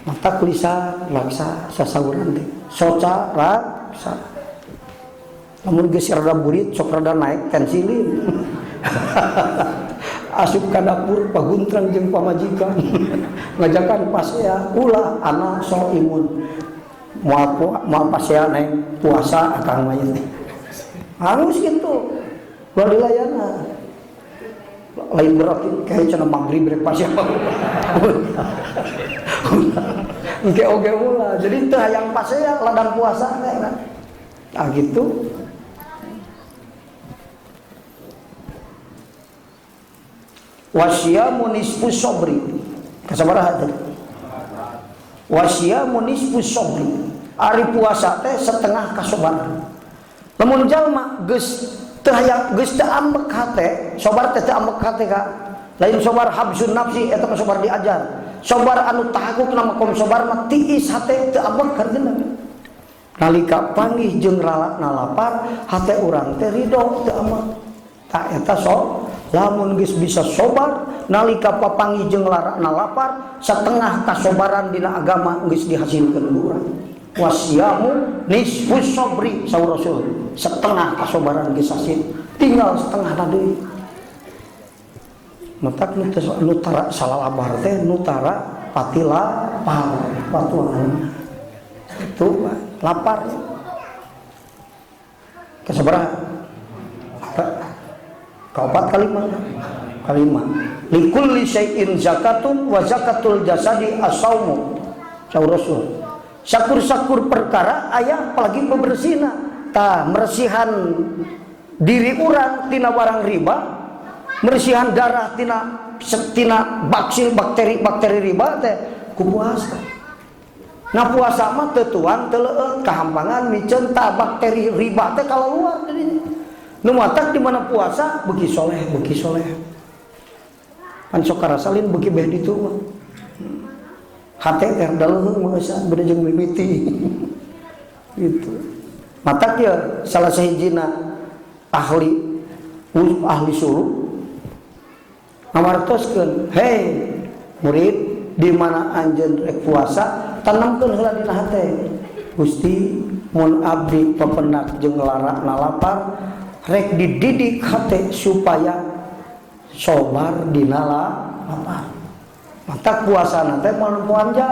Mata kulisa laksa sasauran teh. Soca raksa. Lamun geus rada burit sok rada naik tensilin. Asup ka dapur paguntrang jeung pamajikan. Ngajakan pasea ulah ana so imun. Moal pasea naik puasa akang mah ieu teh. Harus gitu. Ulah dilayana. Lain berarti kayak cenah maghrib rek pasea. Engke oge ulah. Jadi teu hayang pasea ladang puasa teh kan. Tah gitu. Wasyamu nisfu sabri. Kasabaraha tadi? Wasyamu nisfu sabri. Ari puasa teh setengah kasobaran. Lamun jalma geus teu hayang geus teu ambek hate, sobar teh teu ambek hate ka. Lain sobar habsun nafsi eta mah sobar diajar. Sobar anu tahakuk na makom sobar mah tiis hate teu ambek hartina. Nalika panggih jeung ralakna lapar, hate urang teh ridho teu ambek. Tah eta so lamun geus bisa sobar nalika papanggih jeung larakna lapar, setengah kasobaran dina agama geus dihasilkeun ku urang. Wasyamu nisfu sabri saur Rasul. Setengah kasobaran geus hasil, tinggal setengah deui. Matak nu tara salalabar teh nu tara pati lapar, patuangan. Itu lapar. Kasabaraha? Kaopat kalima. Kalima. Likulli syai'in zakatun wa zakatul jasadi as-saumu. Saur Rasul. Sakur-sakur perkara aya apalagi bebersihna. Tah meresihan diri urang tina barang riba, meresihan darah tina baksil bakteri-bakteri riba teh ku puasa. Nah puasa mah teu tuang teu leueut kahampangan miceun tah bakteri riba teh kaluar jadinya. Nu matak di mana puasa beuki soleh, beuki soleh. Pan sok karasalin beuki beh ditu mah. Hate teh rada leuheung mah geus beda jeung mimiti. Gitu. Matak ye salah sahijina ahli suluk ngawartoskeun, "Hei murid, di mana anjeun rek puasa, tanamkeun heula dina hate. Gusti, mun abdi pependak jeung larakna lapar, rek dididik hate supaya sobar dina lapar." Matak puasa teh moal nempoan jam.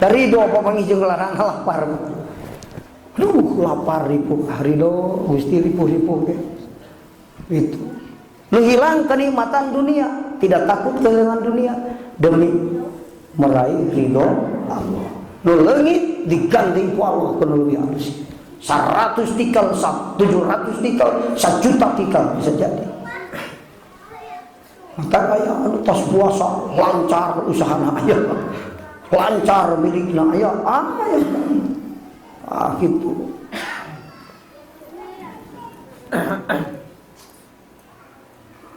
Dari doa papanggih jeung larakna lapar. Aduh, lapar ripuh, ridho Gusti ripuh-ripuh ge. Itu. Nu hilang kenikmatan dunia, tidak takut kehilangan dunia demi meraih ridho Allah. Nu leungit diganti ku Allah ku nu leuwih alus. 100 tikal, 700 tikal, 1 juta tikal bisa jadi. Maka aya anu tos puasa lancar usahana aya. Lancar milikna aya. Aya. Ah gitu.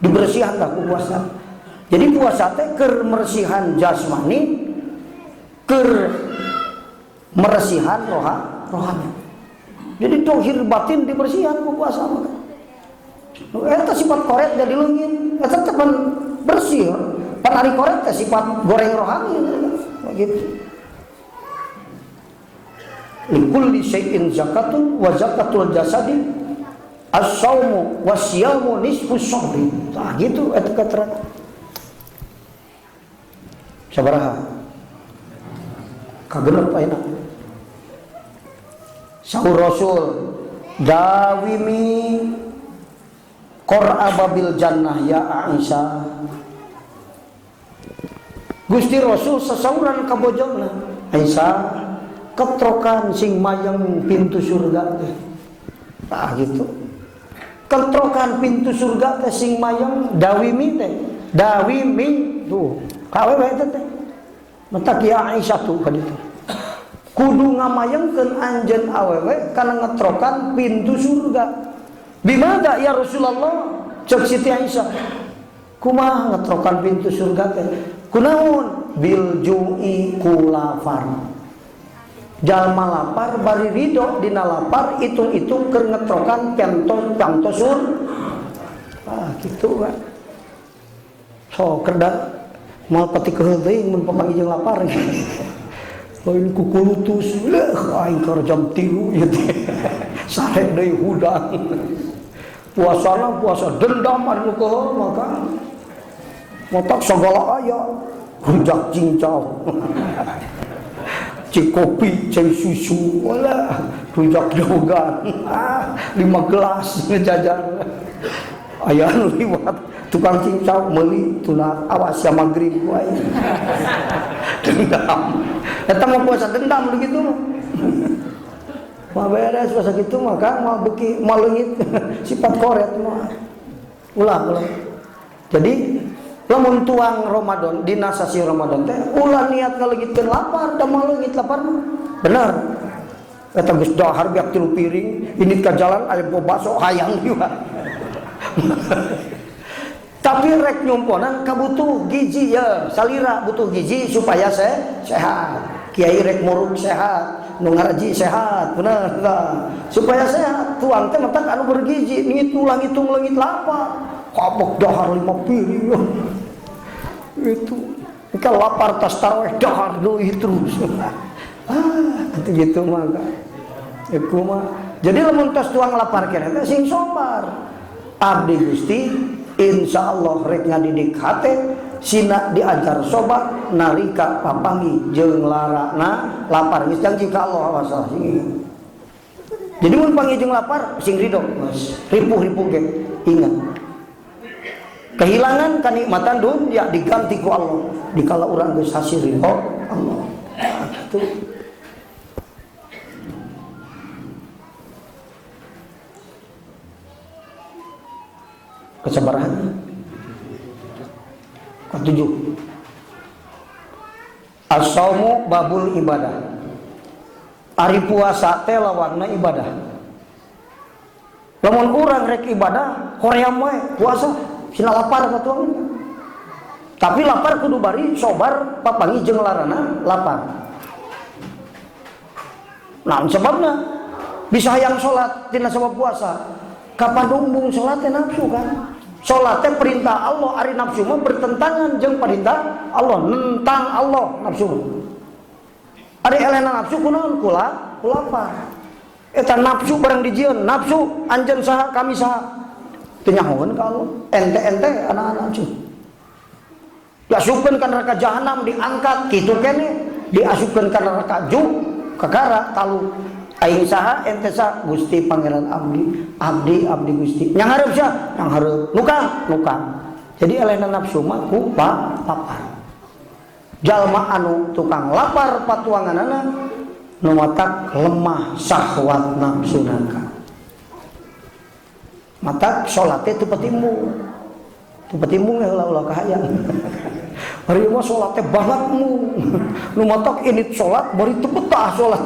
Dibersihan lah ku puasa. Jadi puasa teh keur meresihan jasmani, keur meresihan rohani. Jadi tohir batin dibersihan ku puasa mah. Eta sifat koret jadi leungit, eta teh pan bersih. Pan ari koret teh sifat goreng rohani gitu. Likulli syai'in zakatun wa zakatul jasadi as-saumu wasyamu nisfu sabri. Tah gitu eta keterangan. Sabaraha? Kagenep ayeuna. Sahur Rasul dawimi qur'a babil jannah ya Aisyah. Gusti Rasul sasauran ka bojona Aisyah ketrokan sing mayang pintu surga teh. Tah gitu. Ketrokan pintu surga teh sing mayang dawimi teh. Dawimi tuh. Kawewe teh teh. Mentak ya Aisyah tuh ka ditu. Kudu ngamayangkeun anjeun awewe kana ngetrokan pintu surga. Bimada ya Rasulullah? Cek Siti Aisyah. Kumaha ngetrokan pintu surga teh? Kunaon? Bil ju'i kulafar. Jalma lapar bari ridho dina lapar hitung-hitung keur ngetrokan panto surga. Ah gitu kan. So kerda moal pati keheul teuing mun papanggih jeung lapar. Lain kukulutus, leuh aing keur jam 3 ieu teh. Sare deui hudang. Puasana puasa dendam anu keheul maka motak sagala aya rujak cincau. Cik kopi, cai susu, walah rujak dogan. Ah, 5 gelas ngejajar. Aya nu liwat tukang cincau meuli tuna awas ya magrib wae. Dendam. Eta mah puasa dendam begitu mah. Mah beres puasa kitu mah Kang, mah beuki mah leungit sifat koret mah. Ulah ulah. Jadi lamun tuang Ramadan dina sasi Ramadan teh ulah niat ngaleungitkeun lapar, da mah leungit lapar mah. Bener. Eta geus dahar biak 3 piring, indit ka jalan aya bakso hayang juga. Tapi rek nyumponan kabutuh gizi ya, salira butuh gizi supaya sehat. Kiai rek muruk sehat, nu ngaraji sehat, bener tah. Supaya sehat, tuang teh matak anu bergizi, ningit ulah ngitung leungit lapar. Kabok dahar 5 piring. Itu engka lapar tas tarawih dahar deui terus. Ah, itu gitu mah. Iku mah. Jadi lamun tos tuang lapar kene teh sing sobar. Abdi Gusti insya Allah rek ngadidik hate sina diajar sobat nalika papangi jeung larana lapar geus janji ka Allah masalah sing. Jadi mun panggih jeung lapar sing ridho geus ripuh-ripuh ge ingat kehilangan kenikmatan dunia diganti ku Allah dikala urang geus hasil ridho Allah. Nah, gitu. Kesabaran. Ketujuh, as-saumu babul ibadah. Ari puasa teh lawanna ibadah. Lamun urang rek ibadah, hoream we puasa sina lapar katuang. Tapi lapar kudu bari sobar papangi jeung larana lapar. Nah, sebabna bisa hayang salat tina sabab puasa. Kapan umbung salat teh nafsu kan? Salat teh perintah Allah, ari nafsu mah bertentangan jeung perintah Allah, nentang Allah nafsu. Ari elehna nafsu kunaon? Kula kulapar. Eta nafsu barang dijieun, nafsu anjeun saha kami saha. Teu nyahoeun ka Allah, ente-ente anak-anak nafsu. Diasupkeun ka neraka jahanam diangkat kitu kene, diasupkeun ka neraka ju kakara talu. Aing saha ente saha Gusti Pangeran abdi, abdi abdi Gusti. Yang hareup saha? Yang hareup. Nukang, nukang. Jadi elehna nafsu mah ku lapar. Jalma anu tukang lapar patuanganana nu matak lemah syahwat nafsuna. Matak salate teu patimbung. Teu patimbung heula ulah kahayang. Bari mah salat teh banget mu. Nu matak init salat bari teu betah salat.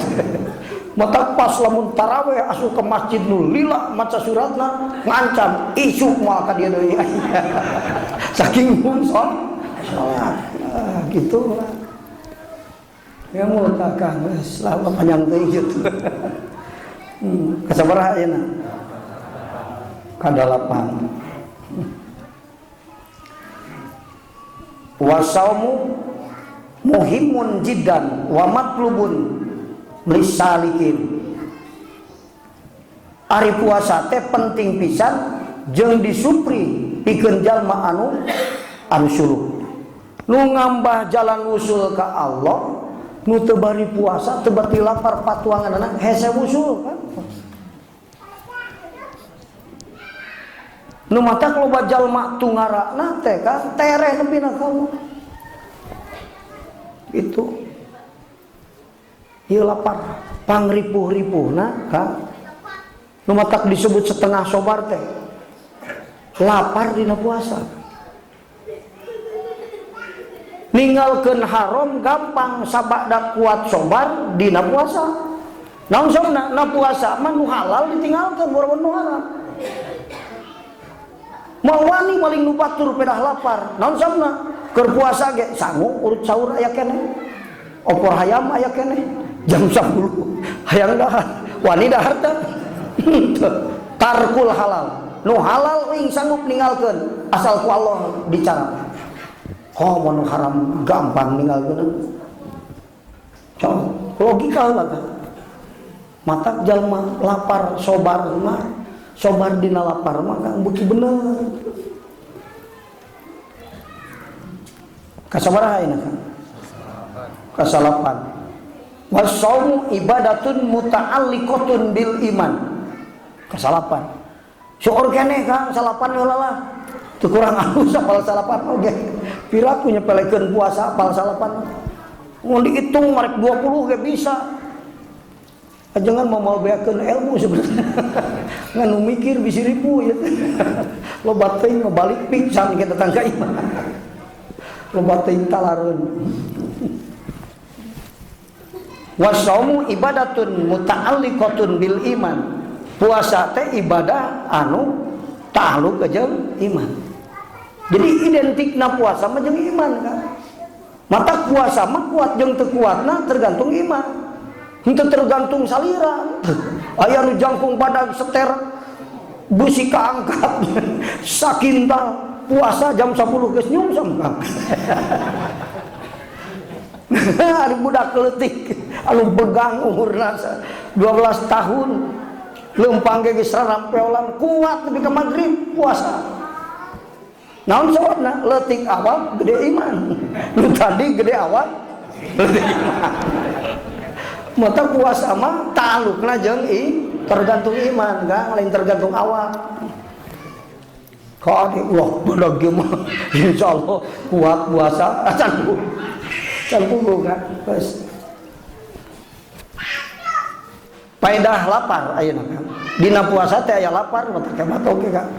Mata pas lamun taraweh asup ke masjid nu lila maca suratna ngancam isuk moal ka dieu deui. Saking mun salat. Gitu lah. Ya mutakan geus lah panjang teuing kitu. Kasabaraha ayeuna? Kadalapan. Wasaumu muhimun jiddan wa matlubun lisalikin. Ari puasa teh penting pisan jeung disupri pikeun jalma anu suluk. Nu ngambah jalan usul ka Allah, nu teu bari puasa teu bati lapar patuanganana hese usul kan. Nu matak loba jalma tungarana teh kan tereh nepi na kamu. Itu ieu lapar pangripuh-ripuhna kan. Nu matak disebut setengah sobar teh lapar dina puasa. Ninggalkeun haram gampang sabada kuat sobar dina puasa. Naon sobna na puasa mah nu halal ditinggalkeun boro nu haram. Moal wani maling nu batur pedah lapar. Naon sobna keur puasa ge sangu urut sahur aya keneh. Opor hayam aya keneh. Jam 10 hayang dahar. Wani dahar teh. Tarkul halal. Nu halal euing sanggup ninggalkeun asal ku Allah dicara. Oh, nu haram gampang ninggalkeun. Cok, logika lah kan. Matak jalma lapar sobar mah, sobar dina lapar mah kang beuki bener. Kasabaraha ayeuna kan? Kasalapan. Wasaumu ibadatun muta'alliqatun bil iman. Kasalapan. Syukur keneh Kang, salapan heula lah. Teu kurang alus apal salapan oge. Piraku nyepelekeun puasa apal salapan. Mun dihitung marek 20 ge bisa. Jangan mau mau beakeun ilmu sebenarnya. Ngan nu mikir bisi ribu ya. Loba teuing balik pingsan ke tetangga imah. Loba teuing talareun. Wasaumu ibadatun muta'alliqatun bil iman. Puasa teh ibadah anu ta'alluq jeung iman. Jadi identikna puasa mah jeung iman kan. Mata puasa mah kuat jeung teu kuatna tergantung iman. Henteu tergantung salira. Aya nu jangkung badag seter beusi kaangkat sakintal puasa jam 10 geus nyungsem Kang. Ari budak leutik anu begang umurna 12 tahun leumpang ge geus rarampeolan kuat nepi ka magrib puasa. Naon sababna? Leutik awak gede iman. Nu tadi gede awak leutik iman. Mata puasa mah ta'alluqna jeung tergantung iman, Kang, lain tergantung awak. Kok wah budak ieu mah insyaallah kuat puasa acan can puguh kan. Geus. Paedah lapar ayeuna kan. Dina puasa teh aya lapar mata kemat oge Kang.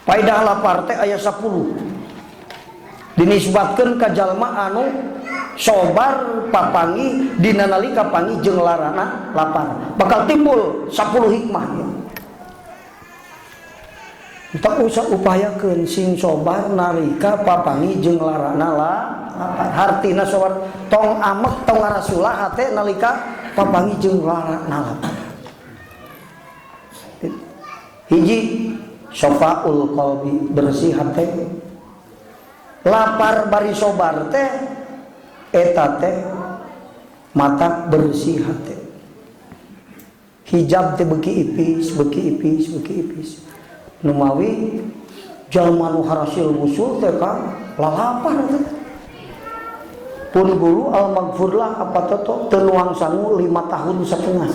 Paedah lapar teh aya 10. Dinisbatkeun ka jalma anu sobar papangi dina nalika pangi jeung larana lapar. Bakal timbul 10 hikmah. Tak usah upayakeun sing sobar nalika papangi jeung larana lapar. Hartina sobar tong amek tong ngarasulah hate nalika papangi jeung larana lapar. Hiji sofaul qalbi, bersih hate. Lapar bari sobar teh eta teh mata bersih hate. Hijab teh beuki ipis, beuki ipis, beuki ipis. Numawi jalma nu harasil wusul teh Kang lalapar teh. Pun guru al magfurlah apa toto teu nuang sangu 5 tahun setengah.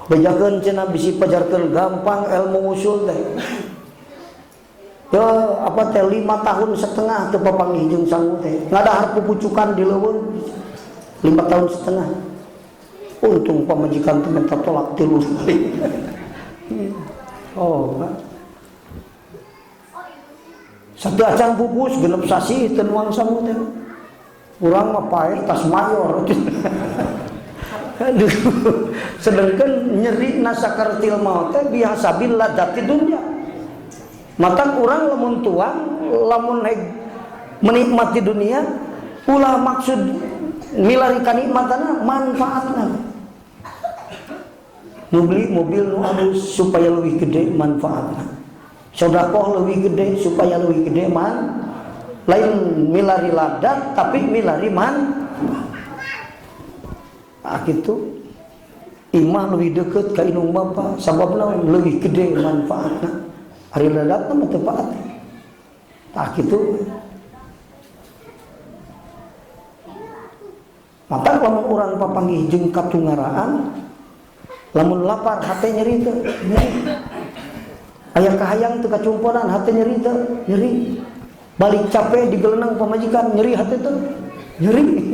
Bejakeun cenah bisi pajarkeun gampang ilmu usul teh. Ya apa teh 5 tahun setengah teu papanggih jeung sangu teh. Ngadahar pupucukan di leuweung 5 tahun setengah. Untung pamajikan teh minta tolak 3 kali. Oh, Pak. Satu acan pupus genep sasih teu nuang sangu teh. Urang mah paeh tas mayor. Aduh, sedangkan nyeri na sakaratil maut teh bihasabil ladzati dunya. Mata urang lamun tuang, lamun menikmati dunia, ulah maksud milari kanikmatana, manfaatna. Nu beli mobil nu alus supaya lebih gede manfaatna. Sedekah lebih gede supaya lebih gede man. Lain milari ladat tapi milari man. Ah kitu imah lebih deket ka indung bapa sababna lebih gede manfaatna. Ari ladatna mah teu paat. Tah kitu. Maka lamun urang papanggih jeung katungaraan, lamun lapar hate nyeri teu, nyeri. Aya kahayang teu kacumponan hate nyeri teu, nyeri. Balik capek digelenang pamajikan nyeri hate teu, nyeri.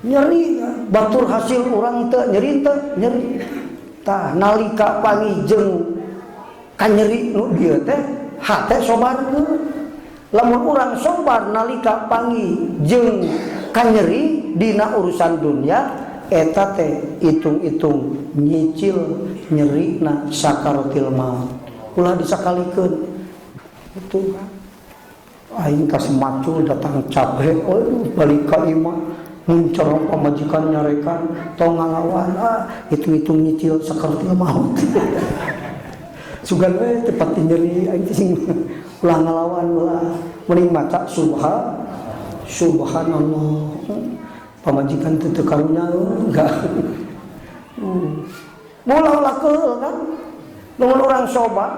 Nyeri batur hasil urang teu nyeri teu, nyeri. Tah nalika panggih jeung kanyeri nu dieu teh hate sobarkeun. Lamun urang sobar nalika panggih jeung kanyeri dina urusan dunia eta teh hitung-hitung nyicil nyerina sakaratil maut. Ulah disakalikeun. Itu aing kas macul datang capek, aduh balik ka imah muncerong pamajikan nyarekan tong ngalawan, ah hitung-hitung nyicil sakaratil maut. Sugan we teu pati nyeri aing teh sing ulah ngalawan ulah mending maca subhanallah. Pamajikan teu teu karunya enggak. Ulah-ulah keul kan. Lamun urang soba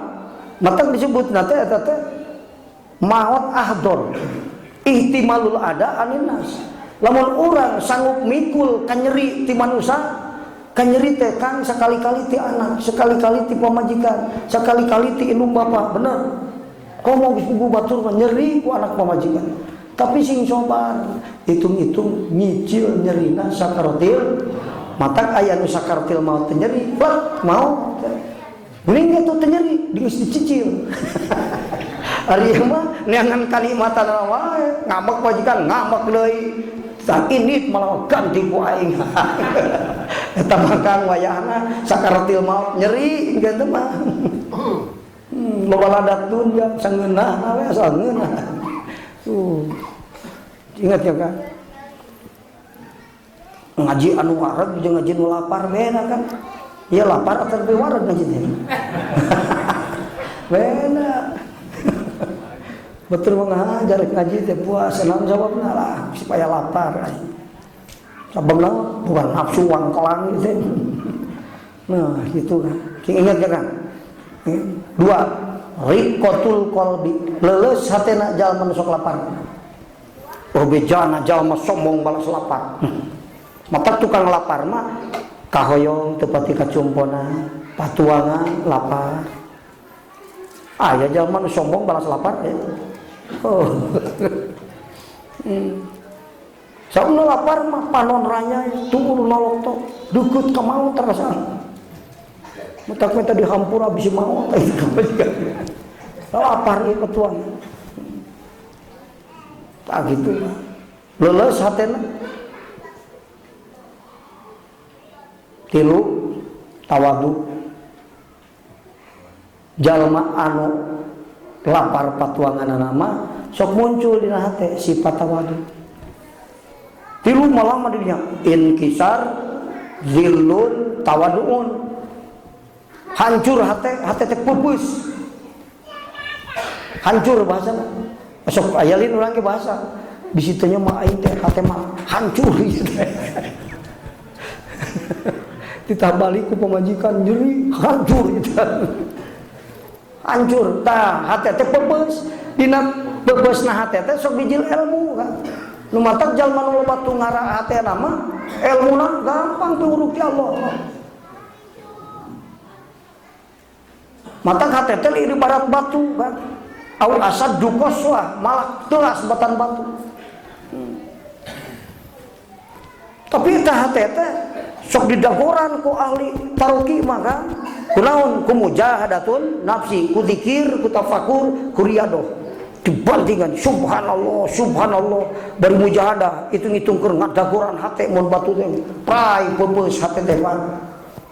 matang disebutna teh eta teh maot ahdor ihtimalul ada anin nas. Lamun urang sanggup mikul kanyeri ti manusa, kanyeri teh kang sekali-kali ti anak, sekali-kali ti pamajikan, sekali-kali ti indung bapa, bener. Komo geus puguh batur mah nyeri ku anak pamajikan. Tapi sing sobar, hitung-hitung nyicil nyerina sakaratil, matak aya nu sakaratil maot teh nyeri, plek maot. Mending eta teh nyeri, geus dicicil. Ari ieu mah neangan kanikmatan wae, ngambek majikan ngambek deui. Tah ini malah ganti ku aing. Eta mah kang wayahna sakaratil maot nyeri kitu mah. Loba ladat dunya sangeunah we asal ngeunah. Ingat ya kan? Ngaji anu wareg jeung ngaji nu lapar beda kan? Ya lapar atau lebih wareg ngaji teh. Beda. Betul mengajar ngaji teh puasa naon jawabna lah supaya lapar. Sababna bukan nafsu wangkelang gitu. Nah, gitu kan. Ingat ya kan? Dua, riqatul qalbi. Leuleus hatena jalma nu sok lapar. Oh bejana jalma sombong balas lapar. Mata tukang lapar mah kahoyong teu pati kacumpona, patuangan lapar. Aya jalma nu sombong balas lapar ya. Oh. Sauna lapar mah panon ranya tunggu nolok tok, deukeut ka maut terasa. Mutak minta dihampura bisi maut. Lapar ieu ketuan. Tak gitu. Leuleus hatena. Tilu tawadu. Jalma anu lapar patuanganna mah sok muncul dina hate sifat tawadu. Tilu malah mah dirinya inkisar, zillun, tawaduun. Hancur hate, hate teh pupus. Hancur bahasana. Sok ayalin urang ke bahasa. Di situnya mah aing teh hate mah hancur gitu. Ditah balik ku pamajikan nyeri hancur gitu. Hancur tah hate teh peupeus. Dina peupeusna hate teh sok bijil ilmu kan. Nu matak jalma nu loba tungara hatena mah elmuna gampang piuruk ti Allah. Matak hate teh ibarat batu kan. Au asad qaswah malah telas batan batu. Tapi tah hate teh sok didagoran ku ahli taruki mah kan. Kunaon ku mujahadatun nafsi, ku zikir, ku tafakur, ku riadoh. Dibantingan subhanallah subhanallah bari mujahadah hitung-hitung keur ngadagoran hate mun batu teh prai peupeus hate teh pan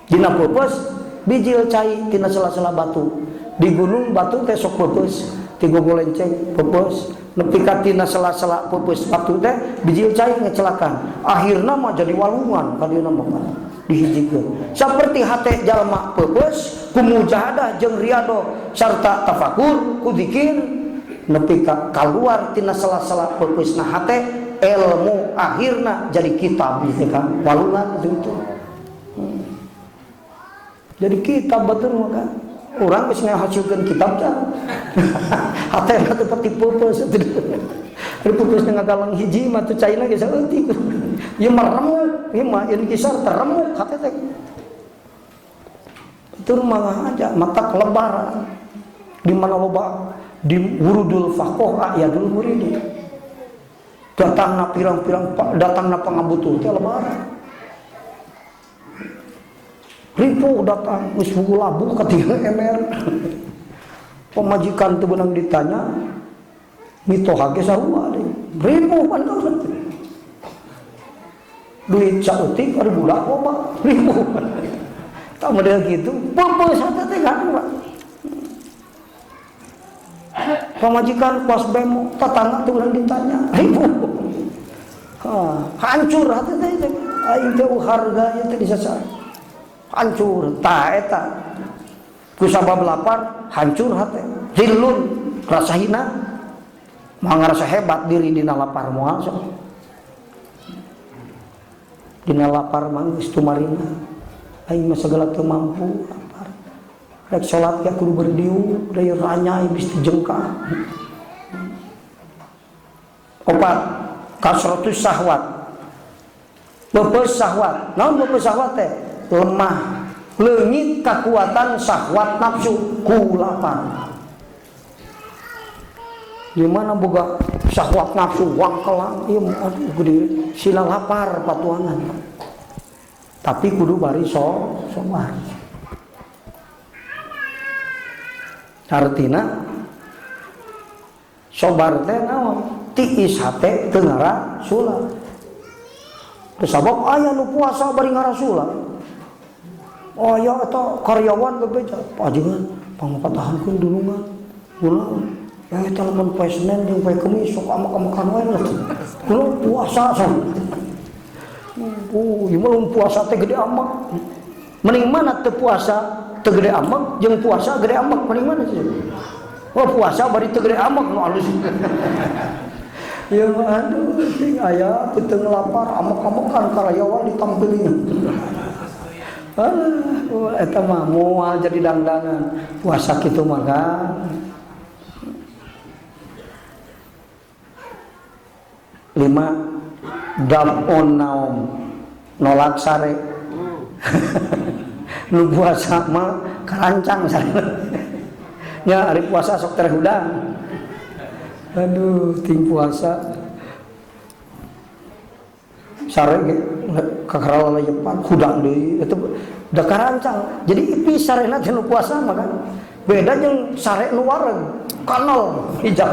dina peupeus bijil cai tina sela-sela batu di gunung batu teh sok peupeus ti gogolenceng peupeus nepi ka tina sela-sela peupeus batu teh bijil cai ngecelakan akhirna mah jadi walungan ka dieuna mah dihijikeun saperti hate jalma peupeus ku mujahadah jeung riadoh sarta tafakur ku zikir nepi ka kaluar tina sela-sela peupeusna hate ilmu akhirna jadi kitab gitu kan walungan itu. Jadi kitab betul maka urang geus ngahasilkeun kitab teh hate na teh pati peupeus ari peupeusna ngagalang hiji mah teu caina ge saeutik ieu mah remuk ieu mah ieu kisar teremuk hate teh itu mah aja mata lebaran di mana loba di wurudul faqoh ayadul muridi datangna pirang-pirang datangna pangabutuh teh lebaran ribu datang geus buku labuh ka 3 ember pemajikan teu beunang ditanya mitoha ge sarua deui ribu pan duit saeutik ari budak loba ribu tah model kitu peupeus hate teh kan Pak. Pamajikan pas bemo tetangga tuh orang ditanya ribu hancur hati teh aing teh harga teh disasar hancur tah eta ku sabab lapar hancur hati zillun rasa hina mah ngarasa hebat diri dina lapar moal sok dina lapar mah geus tumarina aing mah sagala teu mampu rek salat ge kudu berdiu deui ranyai bisi jengkah. Opat kasratus syahwat. Peupeus syahwat. Naon peupeus syahwat teh? Lemah, leungit kekuatan syahwat nafsu ku lapar. Di mana boga syahwat nafsu wangkelang ieu aduh gede sila lapar patuangan. Tapi kudu bari sabar. Artina sobar teh naon tiis hate teu ngarasula. Sabab aya nu puasa bari ngarasula. Aya eta karyawan bebeja pajengan pangpatahankeun dulungan. Ulah eta lamun poe Senin jeung poe Kemis sok amak-amakan wae lah. Ulah puasa sok. Ieu mah lamun puasa teh gede amak. Mending mana teu puasa teu gede amak jeung puasa gede amak mending mana sih? Oh puasa bari teu gede amak nu alus. Ya aduh sing aya peuteung lapar amak-amakan karyawan ditampilin. Ah, eta mah moal jadi dangdangan. Puasa kitu mah kan. 5 dam on naom nolak sare. Nu puasa mah karancang sare. Nya ari puasa sok tereh hudang. Aduh, ting puasa sare ge kakarala lejepan hudang deui eta da karancang. Jadi ipi sarena teh nu puasa mah kan. Beda jeung sare nu wareg, kanal hijab.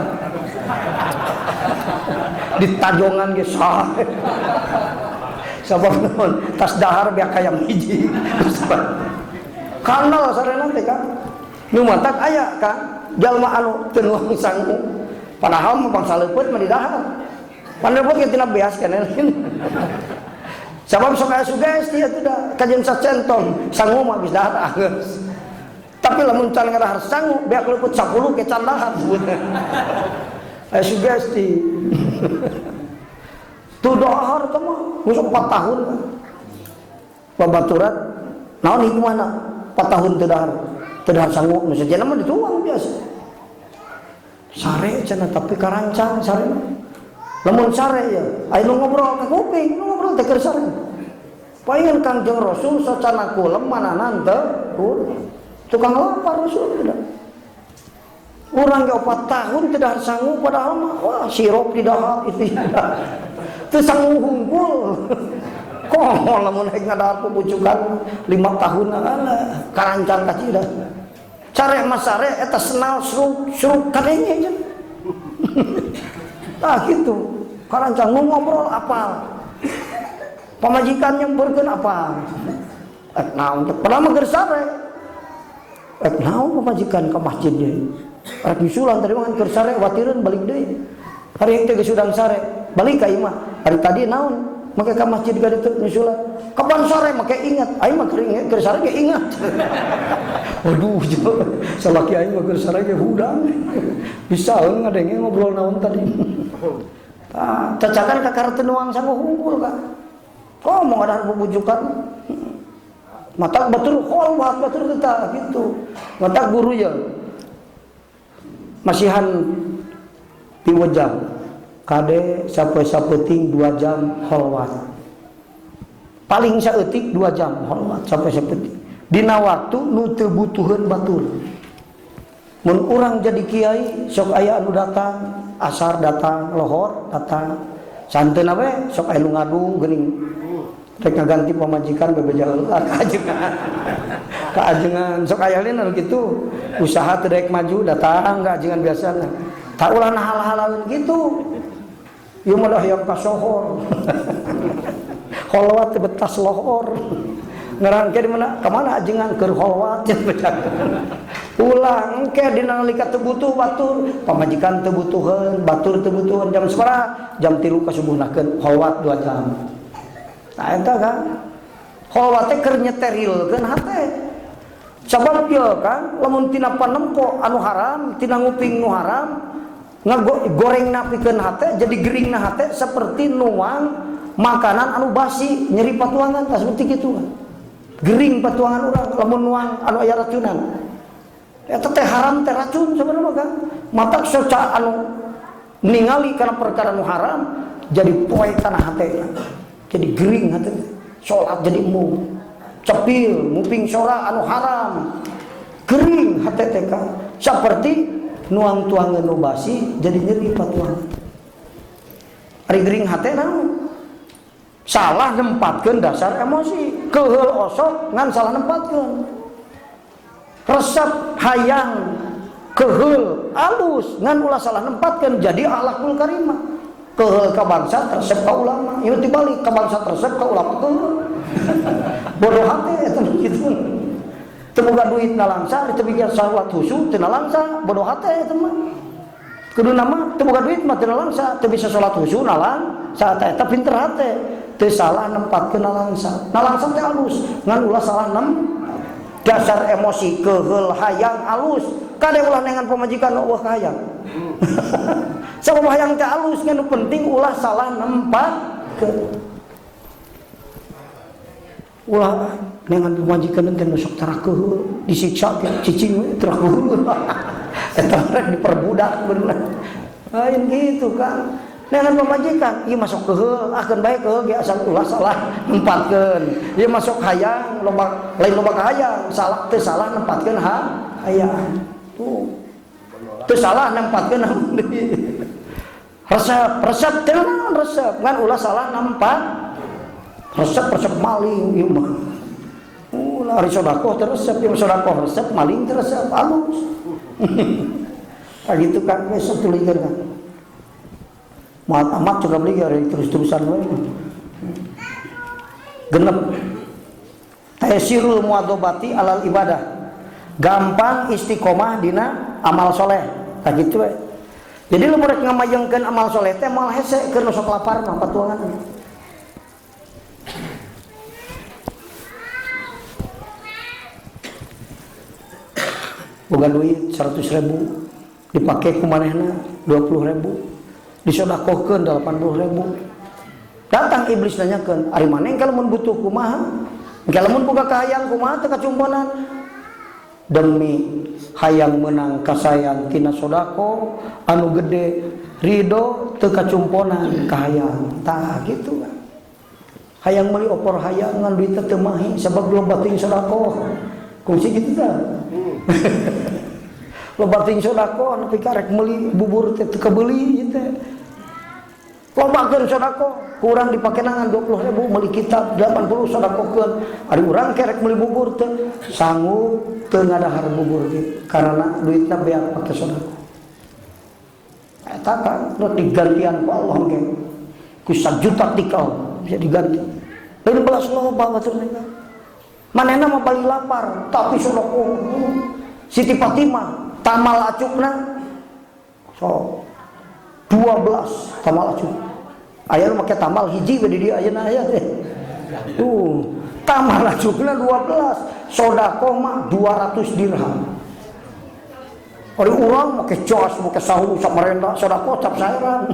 Ditajongan ge sare. Sabab naon tas dahar biak hayam hiji. Kanal sarena teh kan. Nu matak aya kan jalma anu teu nuang sangu. Padahal mah bangsa leupeut mah di dahar. Pan leupeut ge tina beas keneh. Sabab sok aya sugesti atuh da kajeun sacentong sangu mah geus dahar geus. Tapi lamun can ngadahar sangu beak leupeut 10 ge can dahar. Aya sugesti. Tuh dahar teh mah geus 4 tahun. Babaturan naon hikmahna 4 tahun teu dahar. Teu dahar sangu nu sejenna mah dituang biasa. Sare cenah tapi karancang sare. Lamun sare ya, aya nu ngobrol ka kuping, nu ngobrol teh keur sare. Paingan Kangjeng Rasul sacana kulem mananan teu tukang lapar Rasul tidak. Urang ge 4 tahun tidak sangu padahal mah wah sirup di dahar itu. Teu sangu hungkul. Komo lamun rek ngadahar pupucukan 5 tahun alah karancang kacida. Sare mah sare eta senal seruk seruk kadenge cenah. Tah kitu. Karancang nu ngobrol apal. Pamajikan nyemperkeun apal. Rek naon teh padahal mah keur sare. Rek naon pamajikan ka masjid deui. Rek nyusulan tadi mah keur sare watireun balik deui. Hari teh geus hudang sare, balik ka imah. Hari tadi naon make ka masjid ka ditu nyusulan. Kapan sore make ingat, aing mah keur sare ge ingat. Waduh, salaki aing mah keur sare ge hudang. Bisa ngadenge ngobrol naon tadi. Tah, cacakan ka karep teu nuang sangu hungkul ka. Ngomong ada bubujukan. Mata batur kholwat batur teh gitu. Mata guru ya. Masihan piwejang. Kade sapoe-sapoeting 2 jam kholwat. Paling saeutik 2 jam kholwat sapoe-sapoeting. Dina waktu nu teu butuheun batur. Mun urang jadi kiai sok aya anu datang, asar datang, lohor datang. Santeuna we sok aya nu ngadu geuning. Rek ngaganti pamajikan bebeja heula ka ajengan. Ka ajengan sok aya lain anu kitu. Usaha teu daek maju datang ka ajengan biasana. Tak ulah hal-halaun gitu. Ieu mah hayang kasohor. Kholwat betas lohor. Ngerang ke di mana? Kemana ajengan keur kholwat Ulah engke dina nalika teu butuh batur, pamajikan teu butuheun, batur teu butuheun jam sabaraha? Jam 3 kasubuhnakeun kholwat 2 jam. Nah eta kan kholwat teh keur nyeterilkeun hate. Sabab ieu kan lamun tina panempo anu haram, tina nguping nu haram, ngagoreng napikeun hate jadi geringna hate seperti nuang makanan anu basi nyeri patuangan tah seperti kitu kan. Gering patuangan urang lamun nuang anu aya racunan. Eta teh haram teh racun sebenarnya mah kan. Matak soca anu ningali kana perkara nu haram jadi poe kana hate. Jadi gering hate. Salat jadi embung. Cepil nguping sora anu haram. Gering hate teh kan. Seperti nuang tuangan nu basi jadi nyeri patuangan. Ari gering hate naon? Salah nempatkeun dasar emosi, keuheul osok ngan salah nempatkeun. Resep hayang keuheul alus ngan ulah salah nempatkeun jadi akhlakul karimah. Keuheul ka bangsa resep ka ulama, ieu dibalik ka bangsa resep ka ulama keuheul. Bodoh hate eta kitu. Teu boga duit nalangsa, teu bikin salat khusyuk teu nalangsa, bodoh hate eta mah. Kudu nama teu boga duit mah teu nalangsa, teu bisa salat khusyuk nalangsa, eta pinter hate. Teu salah nempatkeun nalangsa. Nalangsa teh alus, ngan ulah salah nem dasar emosi keuheul hayang alus. Kade ulah nengan pamajikan eueuh kahayang. Sabab hayang teh alus ngan nu penting ulah salah nempatkeun. Ulah nengan pamajikan teh nu sok tara keuheul, disiksa ge cicing we tara keuheul. Eta rek diperbudak bener. Lain gitu kan. Nengan pamajikan, ieu masuk keuheul, akeun bae keuheul ge asal ulah salah nempatkeun. Ieu masuk hayang, loba lain loba kahayang, salah teu salah nempatkeun hayang. Tuh. Teu salah nempatkeun resep, resep teu naon resep, ngan ulah salah nempat. Resep, resep maling ieu mah. Ulah ari sedekah teu resep, ieu sedekah resep, maling teu resep, alus. Tah gitu kan geus satulikeun kan. Muat amat juga beli hari terus-terusan we. Genep. Taisirul muadobati alal ibadah. Gampang istiqomah dina amal soleh. Tah gitu we. Jadi lamun rek ngamayengkeun amal soleh teh moal hese keur nu sok lapar mah patuangan. Boga duit 100.000 dipake ku manehna 20.000. Disodakohkeun 80.000. Datang iblis nanyakeun, ari maneh engke lamun butuh kumaha? Engke lamun boga kahayang kumaha teu kacumponan? Demi hayang meunang kasayang tina sodako anu gede ridho teu kacumponan kahayang. Tah kitu kan. Hayang meuli opor hayang ngan duitna teu mahi sabab loba teuing sodako. Kungsi kitu tah. Loba teuing sodako nepi ka rek meuli bubur teh teu kabeuli ieu teh. Lobakeun sodako, kurang dipake nangan 20.000 meuli kitab 80 sodakokeun. Ari urang kerek meuli bubur teh sanggup teu ngadahar bubur ge karena duitna beak pake sodako. Eta kan digantian ku Allah ge. Ku sajuta tikal bisa diganti. Lain belas loba batur teh. Manehna mah bali lapar, tapi sedekah. Siti Fatimah tamal acukna so 12 tamal acuk. Aya nu make tamal hiji we di dieu ayeuna aya teh. Tuh, tamal acukna 12, sedekah mah 200 dirham. Ari urang make jas, make sahu, samarenda, sedekah cap saeran.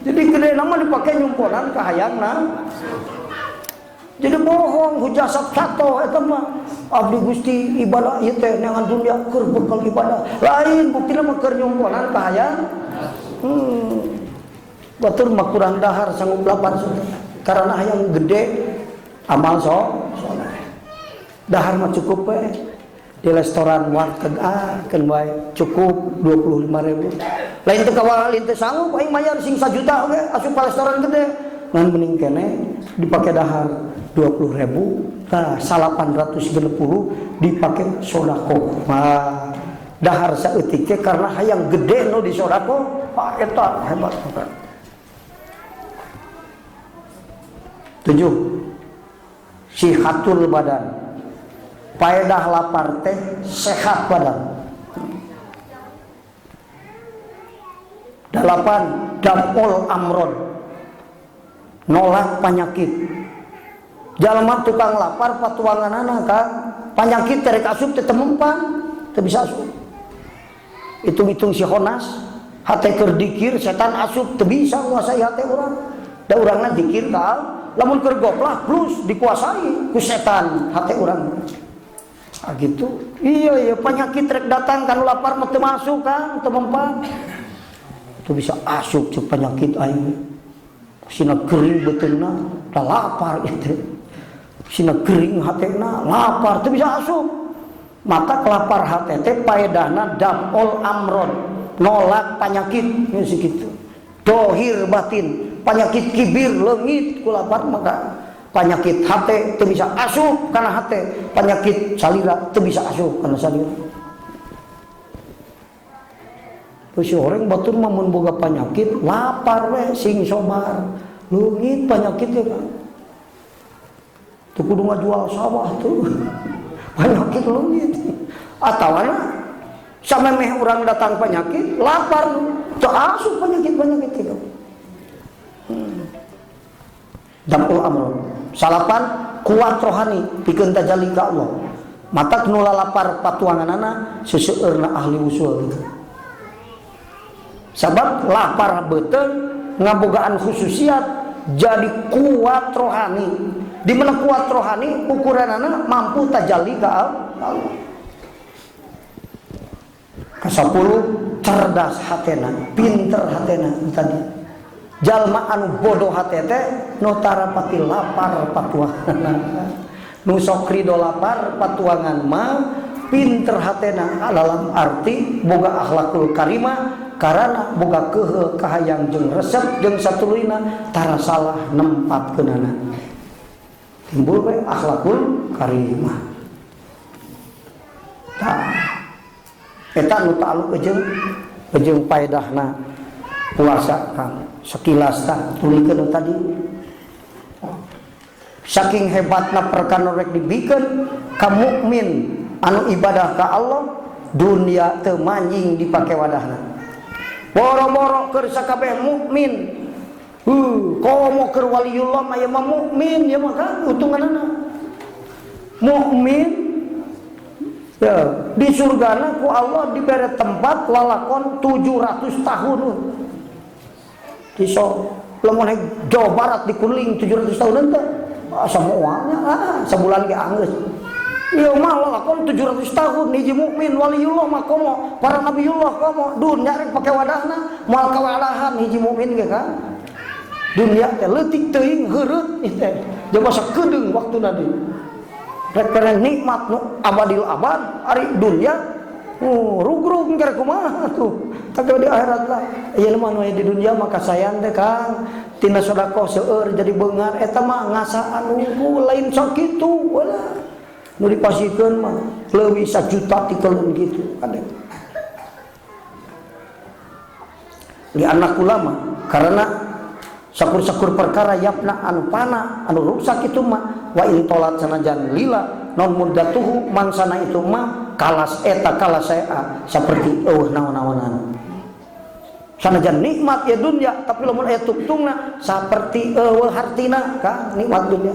Jadi gede nama dipakai nyumponan kahayangna. Jadi bohong hujah sato eta mah abdi Gusti ibadah ieu teh neangan dunia keur bekal ibadah. Lain buktina mah keur nyumponan kahayang. Batur mah kurang dahar sanggup lapar karena hayang gede amal soleh. Dahar mah cukup we. Di restoran warteg keun wae cukup 25.000. Lain teu kawal lain teu sanggup aing mayar sing sajuta oge asup ka restoran gede. Ngan mending kene dipake dahar 20.000 tah 860 dipake sodako. Nah, dahar saeutik teh karena hayang gede nu di sodako, pak eta hebat. 7. Sihatul badan. Paedah lapar teh sehat badan. 8. Damul amrod. Nolak penyakit. Jalma tukang lapar patuanganana kan penyakit terek asup teh temempan teu bisa asup. Hitung-hitung si Honas hate keur dikir setan asup teu bisa nguasai hate urang. Da urangna dikir ka lamun keur goplah plus dikuasai ku setan hate urang. Ah gitu. Iya iya penyakit rek datang kan lapar mah teu masuk kan teu mempan. Teu bisa asup cek penyakit aing. Sina gering beuteungna da lapar itu. Sina gering hatena lapar teu bisa asup. Mata kelapar hate teh paedahna damul amron, nolak penyakit geus kitu. Dohir batin, penyakit kibir leungit ku lapar maka penyakit hate teu bisa asup kana hate, penyakit salira teu bisa asup kana salira. Terus orang batur mah mun boga penyakit lapar we sing sobar, leungit penyakit teh kan. Teu kudu ngajual sawah tuh. Penyakit leungit. Atawana samemeh urang datang penyakit lapar teu asup penyakit-penyakit itu. Damul amrun. Salapan kuat rohani pikeun tajalli ka Allah. Matak nu lalapar patuanganana seseueurna ahli usul gitu. Sabab lapar beuteung ngabogaan khususiat jadi kuat rohani. Di mana kuat rohani ukuranana mampu tajalli ka Allah. Kasapuluh cerdas hatena, pinter hatena tadi. Jalma anu bodoh hate teh nu tarapati lapar patuangan. Nu sok rido lapar patuangan mah pinter hatena dalam arti boga akhlakul karimah karana boga kehe kahayang jeung resep jeung satuluyna tara salah nempatkeunana. Timbul we akhlakul karimah. Tah eta nu ta'alluq jeung paedahna puasa kang sekilas tah tulikeun tadi. Saking hebatna perkara rek dibikeun ka mukmin anu ibadah ka Allah dunia teu manjing dipake wadahna. Boro-boro keur sakabeh mukmin. Komo keur waliyullah mah ieu mah mukmin ieu mah kan utunganana. Mukmin ya di surgana ku Allah dibere tempat lalakon 700 tahun. Iso lamun Jawa Barat dikuling 700 tahun teh semuanya sebulan ge anggeus. Ieu mah lalakon 700 tahun hiji mukmin waliyullah mah komo para nabiyullah komo dunya rek pake wadahna moal kawadahan hiji mukmin ge kan. Dunia teh leutik teuing heureut ieu teh jaba sakedeung waktuna deui. Rek kana nikmat nu abadil abad ari dunya rugrug keur kumaha tuh. Tapi di akhirat lah ieu mah nu aya di dunia mah kasayan teh Kang tina sedekah seueur jadi beungar eta mah ngasaan unggul lain sok kitu wala nu dipasikeun mah leuwih sajuta tikeleun kitu kadek. Li anak ulama karena sakur-sakur perkara yapna anu pana anu ruksak itu mah wa in tolat sanajan lila non muddatuhu mangsana itu mah kalas eta kalas saya seperti eueuh naon-naonan. Sanajan nikmat ya dunia tapi lamun aya tungtungna saperti eueuh hartina ka nikmat dunia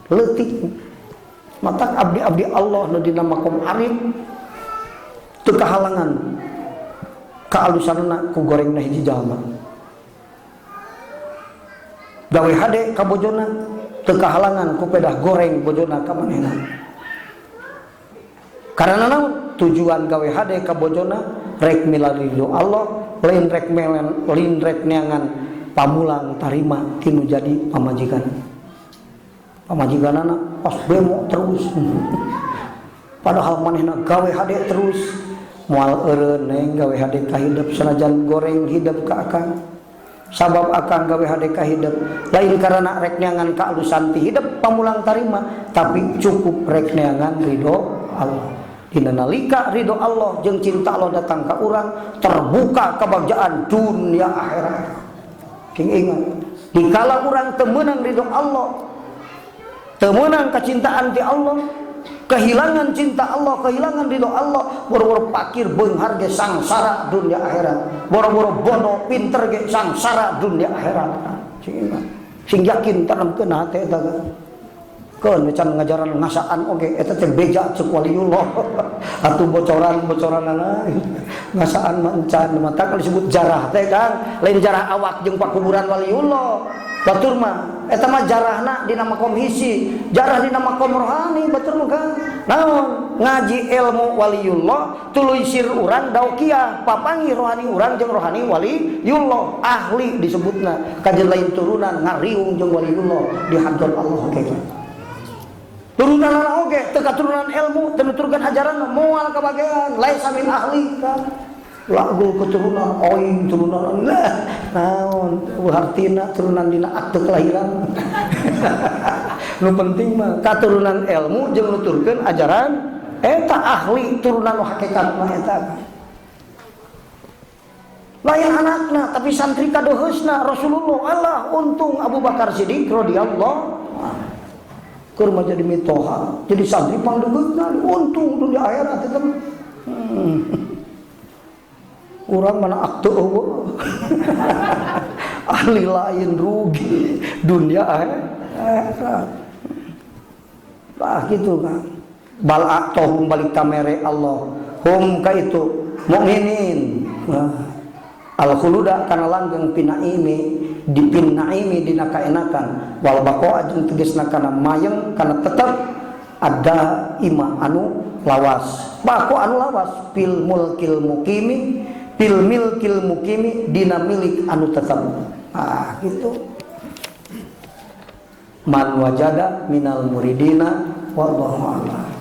leutik. Matak abdi-abdi Allah nu dina makom arif teu kahalangan kaalusanna ku gorengna hiji jalma. Gawe hade ka bojona teu kahalangan ku pedah goreng bojona ka manehna. Karena naon? Tujuan gawe hade ka bojona rek milari ridho Allah, lain rek melen, lain rek neangan pamulang tarima tinu jadi pamajikan. Pamajikanana pas bemo terus. Padahal manehna gawe hade terus. Moal eureun neng gawe hade ka hidep sanajan goreng hidep ka akang. Sabab akang gawe hade ka hidep lain karena rek neangan kaalusan ti hidep pamulang tarima, tapi cukup rek neangan ridho Allah. Dina nalika ridho Allah jeung cinta Allah datang ka urang, terbuka kebagjaan dunia akhirat. King ingat, dikala urang teu meunang ridho Allah, teu meunang kecintaan ti Allah, kehilangan cinta Allah, kehilangan ridho Allah, boro-boro pakir beunghar ge sangsara dunia akhirat, boro-boro bodoh pinter ge sangsara dunia akhirat. Sing ingat, sing yakin tanamkeun hate eta kan. Keun can ngajaran ngasaan oge eta teh beja ceuk waliullah. Atuh bocoran-bocoranana ngasaan mah encan mata kalau disebut jarah teh Kang, lain jarah awak jeung pakuburan waliullah. Batur mah eta mah jarahna dina makom hisi, jarah dina makom rohani batur mah Kang. Naon ngaji ilmu waliullah tuluy sir urang daukiah papangi rohani urang jeung rohani waliullah ahli disebutna kajen lain turunan ngariung jeung waliullah di hadrat Allah oge. Turunan anak oge teu katurunan ilmu teu nuturkeun ajaran moal kabagean laisa min ahli kan. Lagu keturunan oing turunan lah naon hartina turunan dina akte kelahiran. Nu penting mah katurunan ilmu jeung nuturkeun ajaran eta ahli turunan nu hakikat mah eta. Lain anakna tapi santri kadoheusna Rasulullah Allah untung Abu Bakar Siddiq radhiyallahu keur mah jadi mitoha jadi santri pangdegeutna untung dunia akhirat eta mah. Urang mana akte eueuh. Ahli lain rugi dunia akhirat. Bah gitu kan. Bal atohum balik kamere Allah hum ka itu mukminin. Al khuluda kana langgeng pinaimi dipinaimi dina kaenakan wal baqa jeung tegasna kana mayeng kana tetep ada ima anu lawas. Bako anu lawas fil mulkil mukimi fil milkil mukimi dina milik anu tetep. Ah gitu. Man wajada minal muridina wallahu a'lam.